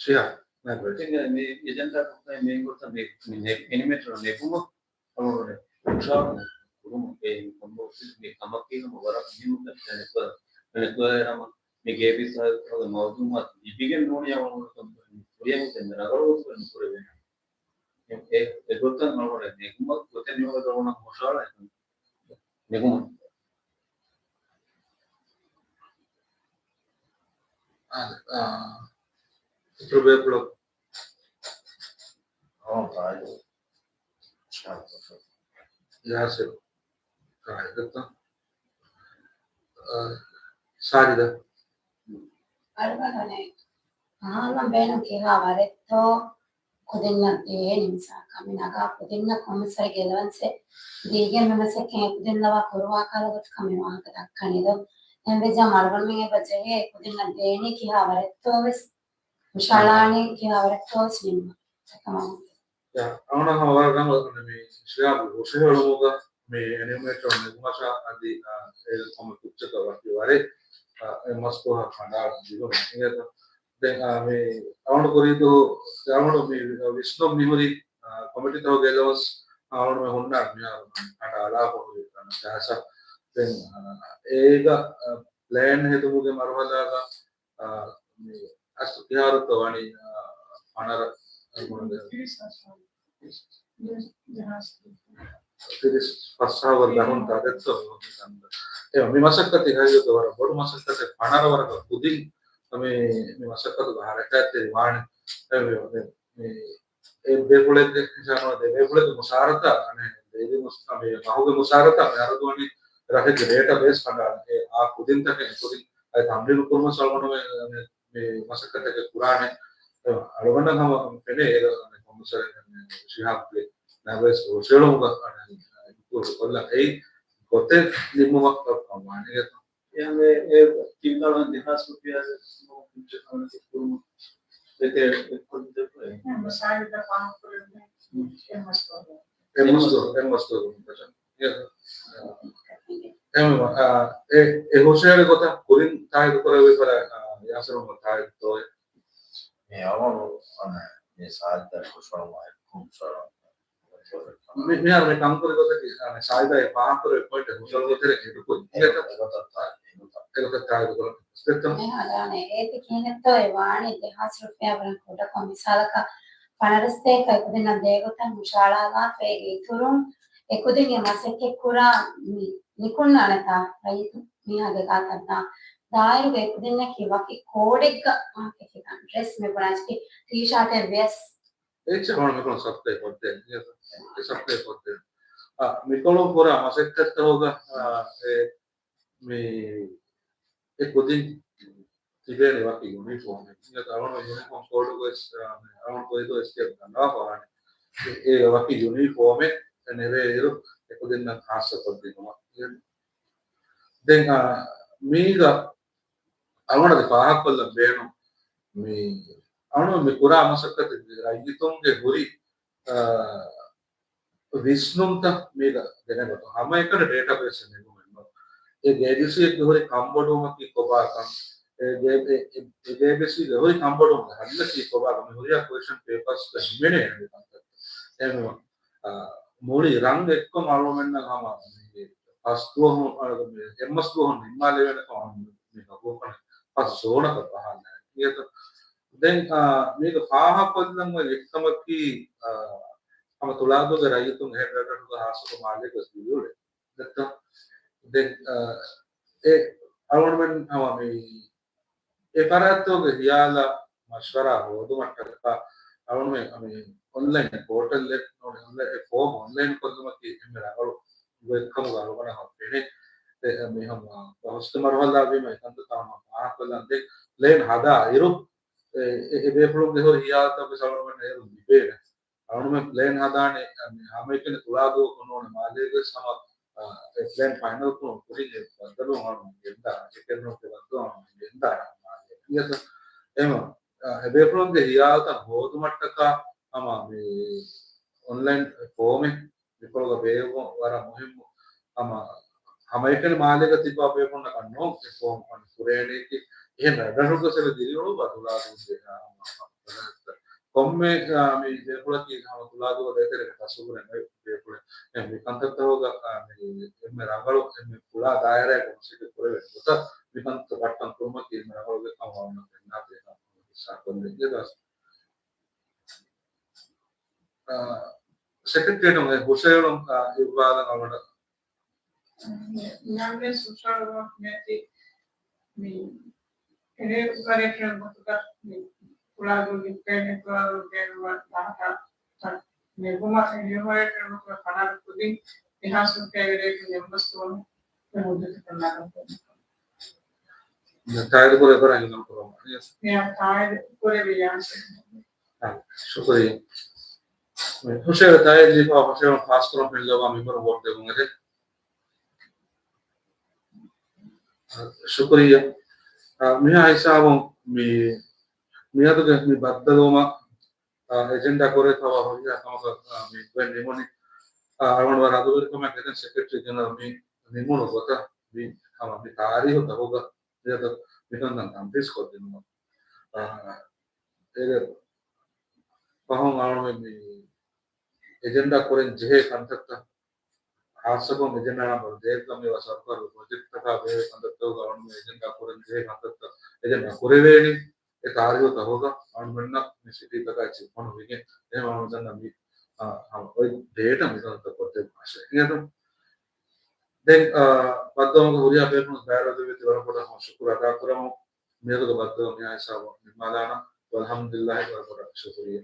ޝިހާބް، ނާއިބް ރައީސް. ތިން މި އެޖެންޑާ ކޮށްފައި މި ގޮތަށް މި، މި ނެ-، އެނިމޭޓަރ ނެގުމަށް ހަމަ ހުށަހަޅުމަށް ކުރުމުން އެ ކޮންމެ މި ކަމަކީ ހަމަ ވަރަށް މުހިއްމު ކަމެއް. އަނެއްކޮ-، އަނެއްކޮއެއް ހަމަ މި ގޭބިސް ހާލުގެ މައުލޫމާތު ލިބިގެން ނޫނީ އަޅުގަނޑު ކުރިއަށް ރަނގަޅު ގޮތުގައި ނުކުރެވޭނެ. އެ، އެ ގޮތަށް އަޅުގަނޑު ނެގުމަށް ގޮތެއް ނިމުމަށް އަޅުގަނޑު ހުށަހަޅަން. ނެގުމަށް. އާ، އާ، އިތުރު ބޭފުޅަކު. އާ، ތާއީދު. ޔާސިރު. ތާއީދު. އާ، ސާޖިދާ. އަޅުގަނޑު އަހާލަން ބޭނުން ކިހާ ވަރެއްތޯ ކުދިންނަށް ދޭނީ މިސާލަކަށް މި ނަގާ ކުދިންނަށް ކޮންމެސް ވަރެއްގެ އެލަވަންސެއް ދީގެން މި މަސައްކަތް އެ ކުދިން ލަވާ ކުރުވާ ކަހަލަ ގޮތަކަށް މި ވާހަކަ ދައްކަނީ ދޯ؟ އެހެންވެއްޖާމަ އަޅުގަނޑުމެން އެބަ ޖެހޭ ކުދިންނަށް ދޭނީ ކިހާ ވަރެއްތޯ ވެސް ހުށަހަޅާނީ ކިހާ ވަރެއްތޯ ވެސް ނިންމަން. އެކަމަކު ޔާ، އަޅުގަނޑަށް ހަމަ ވަރަށް ރަނގަޅު މި ޝިހާބު ހުށަހެޅުމުގަ މި އެނިމޭޓަރ ނެގުމަށާ އަދި، އާ، އޭގެ ކޮންމެ ކުއްޖަކަށް ވަކި ވަރެއް، އާ، އެ މަސްތުވަހަށް ކަނޑައަޅަން ދިގުން އިނގޭތޯ. ދެން، އާ، މި އަޅުގަނޑު ކުރީ ދުވަހު، އަޅުގަނޑު މި ވިސްނުން މިހުރީ، އާ، ކޮމިޓީތަކުގެ އެލަވަންސް އަޅުގަނޑު މި ހުންނާނެ މިހާރު ކަނޑައަޅާފަ ހުރި ކަން ޖަހަސަ. ދެން، އާ، އޭގަ، އާ، ޕްލޭން ހެދުމުގެ މަރުހަލާގަ އާ، މި އަސްލު ކިހާރުތޯ ވަނީ، އާ، ފަނަރަ، ތިރީސް ފަސް ހަވަރު ދަހުން ތާދެއްތޯ މި މަސައްކަތް ކަން. އެ، މި މަސައްކަތީ ހަގީގަތު ވަރަށް ބޮޑު މަސައްކަތެއް، ފަނަރަ ވަރަކަށް ކުދިން މި، މި މަސައްކަތުގަ ހަރަކާތްތެރި ވާނެ. އެ، މި، މި، މި، އެ ބޭފުޅެއްގެ، އިންސާނު ދެ ބޭފުޅެއްގެ މުސާރަތާ، އަނެއް، ދޭދި މުސް-، މި މަހުގެ މުސާރަތާ މި އަރަދުވަނީ ރަށެއްގެ ޑޭޓާ ބޭސް ކަނޑާ، އެ، އާ ކުދިންތަކެއް ކުދިން އަދި ތަމްރީނު ކުރުމަށް އަޅުގަނޑުމެން މި މަސައްކަތެއް ކުރާނެ. އަޅުގަނޑަށް ހަމަ ފެނޭ އޭރު ކޮންމެސް ވަރެއް ޝިހާބްގެ ނަވެސް ހުށަހެޅުމުގަ އިންކްލޫޑް ކޮށްލަން އެއީ ގޮތެއް ނިންމުމަށް ކަމާނެ. އެ، އެ، ތިން ދަވަން ދެހާސް ރުފިޔާ ކުރުމަށް އެ، އެ، އެ، އެ، މުސާރަތަ ފާހަގަކުރެވުނީ އެ މަސް އެ މަސް ދުވަހު، އެ މަސް ދުވަހު. އެ، އެ، އެ ހުށަހެޅި ގޮތަށް ކުރިން ތާއީދު ކުރެވިފަރާ، ޔާސިރު ތާއީދު ދޯ؟ މި އަވަޅު އަނެއް މި ސާޖިދާ ހުށަހަޅުމާ އެއްކޮށް ހުށަހަޅުމާ. މި، މިހާރު މި ކަންކުރި ގޮތަކީ، އަނެއް ސާޖިދާ އެ ފާހަގަކުރެއްވި ޕޮއިންޓެއް ހުށަހަޅު ގޮތެއް އެޑުކޮށް. އެ، އެ ގޮތަށް ތާއީދު، އެ ގޮތަށް ތާއީދު ކުރަން. މިހާރު އަނެއް އޭތި ކިހިނެއްތޯ އެ ވާނީ ދެހާސް ރުފިޔާ ވަރަށް ކުޑަކޮށް. މިސާލަކަށް ފަނަރަ ސަތޭކަ އެކުދިންނަށް ދޭގޮތަށް ހުށަހަޅާލާފަ އޭގެ އިތުރުން އެކުދިން އެ މަސައްކަތް ކުރާ މި ނިކުންނާނެތާ ރައްޔިތު މީހާގެ ގާތަށް ދާ ދާއިރުގެ އެކުދިންނަކީ ވަކި ކޯޑެއްގަ މާކެޓެއްގަ ޑްރެސް މި ބުނާ ޓީޝާޓެއް ވެސް. އެއްޗެއް ހަމަ މިކޮޅު ސަޕްލައި ކޮށްދޭން. އެ ސަޕްލައި ކޮށްދޭން. އާ، މިކޮޅު ކުރާ މަސައްކަތްތަކުގަ، އާ، އެ، މި އެ ކުދިން ތިބޭނެ ވަކި ޔުނީފޯމެއް. އިނގޭތަ އަޅުގަނޑު ޔުނީފޯމް ކޯޑުގަ ވެސް، އާ، އަޅުގަނޑު ކޮއިދޯ އެސްކޭޕް ދަންނަވާފަ ވާނެ. އެ، އެ ވަކި ޔުނީފޯމެއް ނެރޭ އިރު އެކުދިންނަށް ޚާއްޞަ ކޮށްދިނުމަށް. ދެން، އާ، މީގަ އަޅުގަނޑު ފާހަގަކޮށްލަން ބޭނުން މި އަޅުގަނޑު މި ކުރާ މަސައްކަތެއް ރައްޔިތުންގެ ހުރި، އާ، ވިސްނުންތައް މީގަ ދެނެގަތުން ހަމައެކަނި ޑޭޓާބޭސް ނެގުމެއް ނޫން. އެ ގޭބީސީއެއްގެ ހުރި ކަންބޮޑުވުމަކީ ކޮބާކަން، އެ ގޭ-، އެ، އެ، އެ ގޭބީސީގެ ހުރި ކަންބޮޑުވުމުގެ ހައްލަކީ ކޮބާކަން، މި ހުރިހާ ކުއެޝަން ޕޭޕާސްގަ ހިމެނޭ އެހެން ކަންތައް. އެހެންވީމަ، އާ، މުޅި ރަން އެއްކޮށް އަޅުގަނޑުމެންނަށް ހަމަ މި ފަސް ދުވަހު، އާ، މި އެއްމަސް ދުވަހު ނިންމާލެވޭނެ ކަމަށް މި ހަގޫކަން ފަސް ޒޯނަކަށް ބަހާލާ. އިނގޭތަ؟ ދެން، އާ، މީގަ ފާހަގަކޮށްލަން އޮތް އެއްކަމަކީ، އާ، ހަމަ ތުޅާދޫގެ ރައްޔިތުން އެހެން ރަށްރަށުގަ ހާއްސަކޮށް މާލޭގަ ދިޔުޅޭ. ދެއްތަ؟ ދެން، އާ، އެ އަޅުގަނޑުމެން ހަމަ މި އެ ފަރާތްތަކުގެ ހިޔާލަށް މަޝްވަރާ ހޯދުމަށްޓަކާ އަޅުގަނޑުމެން މި އޮންލައިން ޕޯޓަލްއެއް ނޫނީ އޮންލައިން އެ ފޯމް އޮންލައިން ކޮށްލުމަކީ އެންމެ ރަނގަޅު ގޮތްކަމުގަ އަޅުގަނޑަށް ފެނޭ. އެ، މި ހަމަ ބަހުސްގެ މަރުހަލާ ވީމަ އެކަންތައް ތަމަ ފާހަގަކޮށްލަން ދެން ޕްލޭން ހަދާ އިރު، އެ ބޭފުޅުންގެ ހުރި ހިޔާލުތައް ވެސް އަޅުގަނޑުމެން އޭރުން ލިބޭނެ. އަޅުގަނޑުމެން ޕްލޭން ހަދާނެ ހަމައެކަނި ތުޅާދުވަހަކު ނޫނީ މާލޭގަ ވެސް ހަމަ އެ ޕްލޭން ފައިނަލް ކުރުން ކުރިން އެ ބައްދަލުވުން އަޅުގަނޑު ގެންދާނެ. އެކެއް ނޫން އެ ބައްދަލުވުން އަޅުގަނޑު ގެންދާނެ މާލޭ. އެ ބޭފުޅުންގެ ހިޔާލުތައް ހޯދުމަށްޓަކާ ހަމަ މި އޮންލައިން ފޯމެއް މިކޮޅުގަ ބޭއްވުން ވަރަށް މުހިއްމު. ހަމަ ހަމައެކަނި މާލޭގަ ތިއްބާ ބޭފުޅުންނަކަށް ނޫން އެ ފޯމް ފުރޭނީކީ. އެހެން ރަށްރަށުގަ ސެރެ ދިރިއުޅުއްވާ ތުޅާދޫ ކޮންމެ މި ބޭފުޅަކީ ހަމަ ތުޅާދޫ ދޭތެރޭގެ ތަސައްވުރެއް ނެތް ބޭފުޅެއް. އެ މި ކަންތައްތަކުގަ މި އެންމެ ރަނގަޅު އެންމެ ފުޅާ ދާއިރާއެއް ކޮންސެކެ ކުރެވޭ ގޮތަށް މި ކަންތައް ބައްޓަން ކުރުމަކީ އެންމެ ރަނގަޅު ގޮތް ކަމަށް ވަންނަ ފެންނާ ބޭކަން ހިއްސާކޮށްލެއް ދަސް. ސެކްރެޓޭރިއެޓުން ހުށައެޅުން އިއްވާލަން އަޅުގަނޑަށް. ނަމަވެސް ހުށައެޅުމަށް މިއޮތީ މި އެރޭ އޮޕަރޭޓަރ ގޮތުގަ މި ފުޅާދޫ ލިބޭނެ ފުޅާދޫ ބޭނުންވާ ޑާޓާ ނެގުމަށް އެރޭ އޮޕަރޭޓަރ ގޮތުގަ ފަނަރަ ކުދިން ދެހާސް ރުފިޔާ އެރޭގެ މެމްބަސް ދުވަހު އެ މުއްދަތު ކޮށްލާގަން ކުރިން. ތާއީދު ކުރެވޭ ބަރަށް ހިލަން ކުރަމު. ތާއީދު ކުރެވި ޔާސިން. ޝުކުރިއްޔާ. ހުށައެޅި ތާއީދު ލިބާ ހުށައެޅުން ފާސްކުރަން ފެނިލައްވާ މިންވަރު ވޯޓް ދެމުން އެދެ. ޝުކުރިއްޔާ. މިހާ ހިސާބުން މި މިއަދުގެ މި ބައްދަލުވުމަށް އެޖެންޑާ ކުރެވިފައިވާ ހުރިހާ ކަމަކަށް މި ގޮތް ނިމުނީ. އަޅުގަނޑު ވަރަށް އަދުވެރިކަމެއް ދެން ސެކްރެޓަރީ ޖެނެރަލް މި ނިމުނު ގޮތަށް މި ހަމަ މި ތާރީހު ތަކުގަ މިކަންކަން ތަންފީޒް ކޮށްދިނުމަށް. އޭގެ ފަހުން އަޅުގަނޑު މި އެޖެންޑާ ކުރަން ޖެހޭ ކަންތައްތައް ހާއްސަކޮށް އެޖެންޑާ ނަމްބަރު ދޭއްގަ މިވާ ސަރުކާރުގެ ޕްރޮޖެކްޓްތަކާ ބެހޭ ކަންތައްތަކުގަ އަޅުގަނޑު އެޖެންޑާ ކުރަން ޖެހޭ ކަންތައްތައް އެޖެންޑާ ކުރެވޭނީ އެ ތާރީހު ތަކުގަ އަޅުގަނޑުމެންނަށް މި ސިޓީތަކާ އެއްޗެއް ފޮނުވިގެން. އެހެން އަޅުގަނޑުމެންނަށް މި އޮތް ޑޭޓަ މިތަނަށް ކޮށްދެއްވާށޭ. އިނގޭތަ؟ ދެން ބައްދަލުވުމުގެ ހުރިހާ ބޭފުޅުން ބައިވެރިވެ ދެއްވި ވަރަށް ބޮޑަށް ޝުކުރު އަދާކުރަމު. މިއަދުގެ ބައްދަލުވުން މިހާ ހިސާބުން ނިންމާލާނަން. އަލްޙަމްދުލިއްލާހި ވަރަށް ބޮޑަށް ޝުކުރިއްޔާ.